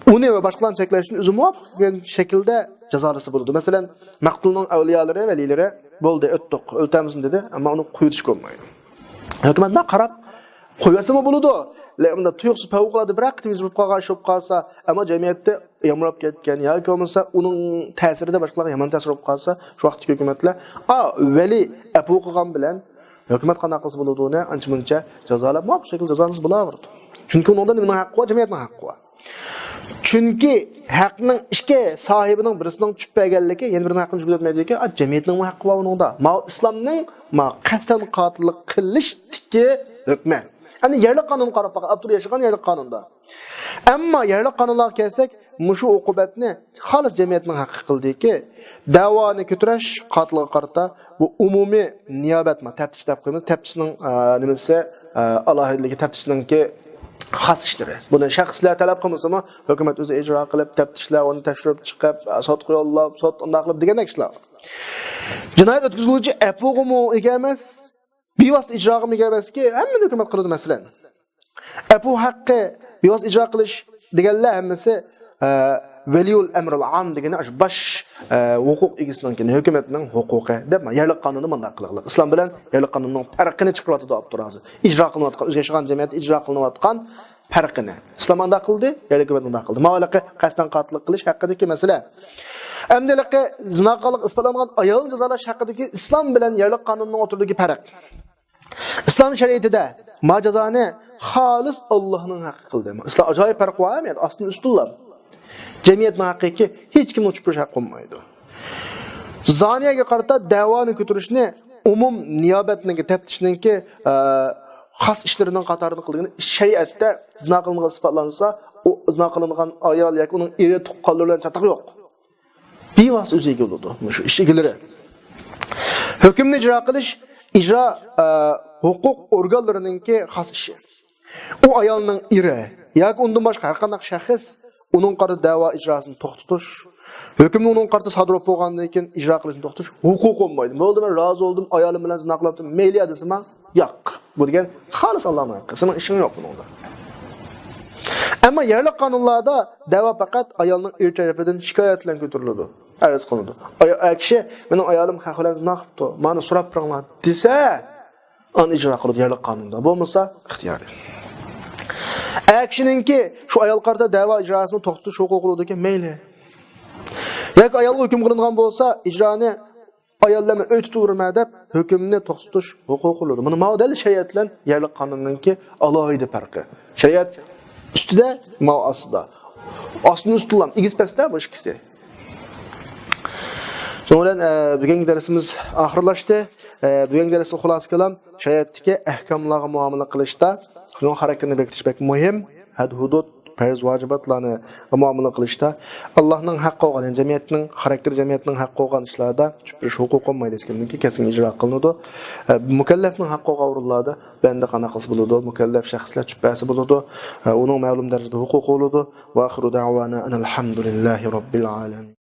ئۇنى ۋە باشقىلارنى چەكلەش ئۈچۈن ئۆزى مۇۋاپىق كۆرگەن شەكىلدە جازالىسا بولىدۇ. مەسىلەن، مەقتۇلنىڭ ئەۋلىيالىرى، ۋەلىيلىرى، «بولدى، ئۆتتۇق، ئۆلتۈرەمسەن؟» دېدى، ئەمما ئۇنى قويۇۋېتىشكە بولمايدۇ. ھۆكۈمەت مۇنداق قاراپ قويۇۋەتسىمۇ بولىدۇ. لېكىن مۇنداق تۇيۇقسىز پەۋقۇلئاددە بىرەر قېتىم يۈز بېرىپ قالغان ئىش بولۇپ قالسا، ئەمما جەمئىيەتتە يامراپ كەتكەن ياكى بولمىسا ئۇنىڭ تەسىرىدە باشقىلارغا يامان تەسىر بولۇپ قالسا، شۇ ۋاقىتتىكى ھۆكۈمەتلەر، ئا، ۋەلىي ئەپۇ قىلغان بىلەن ھۆكۈمەت قانداق قىلسا بولىدۇ، ئۇنى ئانچە مۇنچە جازالاپ، مۇۋاپىق شەكىلدە جازالىسا بولاۋېرىدۇ. چۈنكى ئۇنىڭدا نېمىنىڭ ھەققى بار؟ جەمئىيەتنىڭ ھەققى بار. چۈنكى ھەقنىڭ ئىككى ساھىبىنىڭ بىرسىنىڭ چۈشۈپ بەرگەنلىكى يەنە بىرىنىڭ ھەققىنى چۈشۈپ كەتمەيدىكەن، ئا، جەمئىيەتنىڭمۇ ھەققى بار ئۇنىڭدا. ماۋۇ ئىسلامنىڭ، ماۋۇ قەستەن قاتىللىق قىلىشتىكى ھۆكمى. ئەمدى يەرلىك قانۇنغا قاراپ باققان، ئاپتور ياشىغان يەرلىك قانۇندا. ئەمما يەرلىك قانۇنلارغا كەلسەك، مۇشۇ ئوقۇبەتنى خالىس جەمئىيەتنىڭ ھەققى قىلدىكى، دەۋانى كۆتۈرۈش قاتىلغا قارىتا بۇ ئومۇمىي نىيابەت، ما، تەپتىش دەپ قويىمىز، تەپتىشنىڭ، ئە، نېمىسى، ئە، ئالاھىدىلىكى، تەپتىشنىڭكى خاس ئىشلىرى. بۇنى شەخسلەر تەلەپ قىلمىسىمۇ، ھۆكۈمەت ئۆزى ئىجرا قىلىپ، تەپتىشلەر ئۇنى تەكشۈرۈپ چىقىپ، ئە، سوتقا يوللاپ، سوت ئۇنداق قىلىپ دېگەندەك ئىشلار. جىنايەت ئۆتكۈزگۈچى ئەپۇغىمۇ ئىگە ئەمەس، بىۋاسىتە ئىجراغىمۇ ئىگە ئەمەسكى، ھەممىنى ھۆكۈمەت قىلىدۇ، مەسىلەن. ئەپۇ ھەققى، بىۋاسىتە ئىجرا قىلىش دېگەنلەر ھەممىسى، ئە، ۋەلىيۇل ئەمرىل ئام دېگىنى ئاشۇ باش، ئە، ھوقۇق ئىگىسىنىڭكى، ھۆكۈمەتنىڭ ھوقۇقى دەپ، يەرلىك قانۇندا مۇنداق قىلغان. ئىسلام بىلەن يەرلىك قانۇننىڭ پەرقىنى چىقىرىۋاتىدۇ ئاپتور ھازىر. ئىجرا قىلىنىۋاتقان، ئۆزى ياشىغان جەمئىيەتتە ئىجرا قىلىنىۋاتقان پەرقىنى. ئىسلام ئانداق قىلدى، يەرلىك ھۆكۈمەت مۇنداق قىلدى. ماۋۇ ھېلىقى قەستەن قاتىللىق قىلىش ھەققىدىكى مەسىلە. ئەمدى ھېلىقى زىنا قىلغانلىقى ئىسپاتلانغان ئايالنى جازالاش ھەققىدىكى ئىسلام بىلەن يەرلىك قانۇننىڭ ئوتتۇرىدىكى پەرق. ئىسلام شەرىئىتىدە ما جازانى خالىس ئاللاھنىڭ ھەققى قىلدى. ئىسلام ئاجايىپ پەرق بار، ئەمەسمۇ؟ ئاستىن ئۈستۈنلا. جەمئىيەتنىڭ ھەققى، ھېچكىمنىڭ چۈشۈپ بېرىش ھەققى بولمايدۇ. زانىيەگە قارىتا دەۋانى كۆتۈرۈشنى ئومۇم نىيابەتنىڭكى، تەپتىشنىڭكى، ئە، خاس ئىشلىرىنىڭ قاتارىدا قىلغىنى، شەرىئەتتە زىنا قىلغانلىقى ئىسپاتلانسا، ئۇ زىنا قىلىنغان ئايال ياكى ئۇنىڭ ئېرى، تۇغقانلىرى بىلەن چاتاق يوق. بىۋاسىتە ئۆزى ئىگە بولىدۇ مۇشۇ ئىش ئىگىلىرى. ھۆكۈمنى ئىجرا قىلىش، ئىجرا، ئە، ھوقۇق ئورگانلىرىنىڭكى خاس ئىشى. ئۇ ئايالنىڭ ئېرى ياكى ئۇندىن باشقا ھەر قانداق شەخس ئۇنىڭغا قارىتا دەۋا ئىجراسىنى توختىتىش، ھۆكۈمنى ئۇنىڭغا قارىتا سادىر بولۇپ بولغاندىن كېيىن ئىجرا قىلىشنى توختىتىش ھوقۇقى بولمايدۇ. بولدى، مەن رازى بولدۇم، ئايالىم بىلەن زىنا قىلىۋاتىمەن، مەيلى يا دېسىمۇ، ياق. بۇ دېگەن خالىس ئاللانىڭ ھەققى. سېنىڭ ئىشىڭ يوق بۇنىڭدا. ئەمما يەرلىك قانۇنلاردا دەۋا پەقەت ئايالنىڭ ئېرى تەرىپىدىن شىكايەت بىلەن كۆتۈرۈلىدۇ، ئەرز قىلىنىدۇ. ئاي-، ئەر كىشى، «مېنىڭ ئايالىم خەق بىلەن زىنا قىپتۇ، مانا سوراپ بېرىڭلار» دېسە، ئاندىن ئىجرا قىلىدۇ يەرلىك قانۇندا. بولمىسا ئىختىيارىي. ئەر كىشىنىڭكى شۇ ئايالغا قارىتا دەۋا ئىجراسىنى توختىتىش ھوقۇقى بولىدىكەن، مەيلى. ياكى ئايالغا ھۆكۈم قىلىنغان بولسا، ئىجرانى ئاياللارنى ئۆي تۇتۇۋېرىمەن دەپ ھۆكۈمنى توختىتىش ھوقۇقى بولىدۇ. مانا ماۋۇ دەل شەرىئەت بىلەن يەرلىك قانۇننىڭكى ئالاھىدە پەرقى. شەرىئەت ئۈستىدە، ماۋۇ ئاستىدا. ئاستىدىن ئۈستۈنلام، ئېگىز پەستە بۇ ئىككىسى. شۇنىڭ بىلەن، ئە، بۈگۈنكى دەرسىمىز ئاخىرلاشتى. ئە، بۈگۈنكى دەرسنى خۇلاسە كالام، شەرىئەتتىكى ئەھكاملارغا مۇئامىلە قىلىشتا شۇنىڭ خاراكتېرىنى بېكىتىش بەك مۇھىم. ھەد-ھۇدۇد، پەرز ۋاجىباتلارنى مۇئامىلە قىلىشتا ئاللاھنىڭ ھەققى بولغان، يەنى جەمئىيەتنىڭ، خاراكتېر جەمئىيەتنىڭ ھەققى بولغان ئىشلاردا چۈشۈرۈش ھوقۇقى بولمايدۇ، ھېچكىمنىڭكى، كەسكىن ئىجرا قىلىنىدۇ. ئە، مۇكەللەپنىڭ ھەققى بولغان ئورۇنلاردا بەندە قانداق قىلسا بولىدۇ، مۇكەللەپ شەخسلەر چۈشۈرۈپ بەرسە بولىدۇ. ئە، ئۇنىڭ مەلۇم دەرىجىدە ھوقۇقى بولىدۇ. ۋە ئاخىرۇ دەئۋانا ئەنىل ھەمدۇلىللاھى رەببىل ئالەمىن.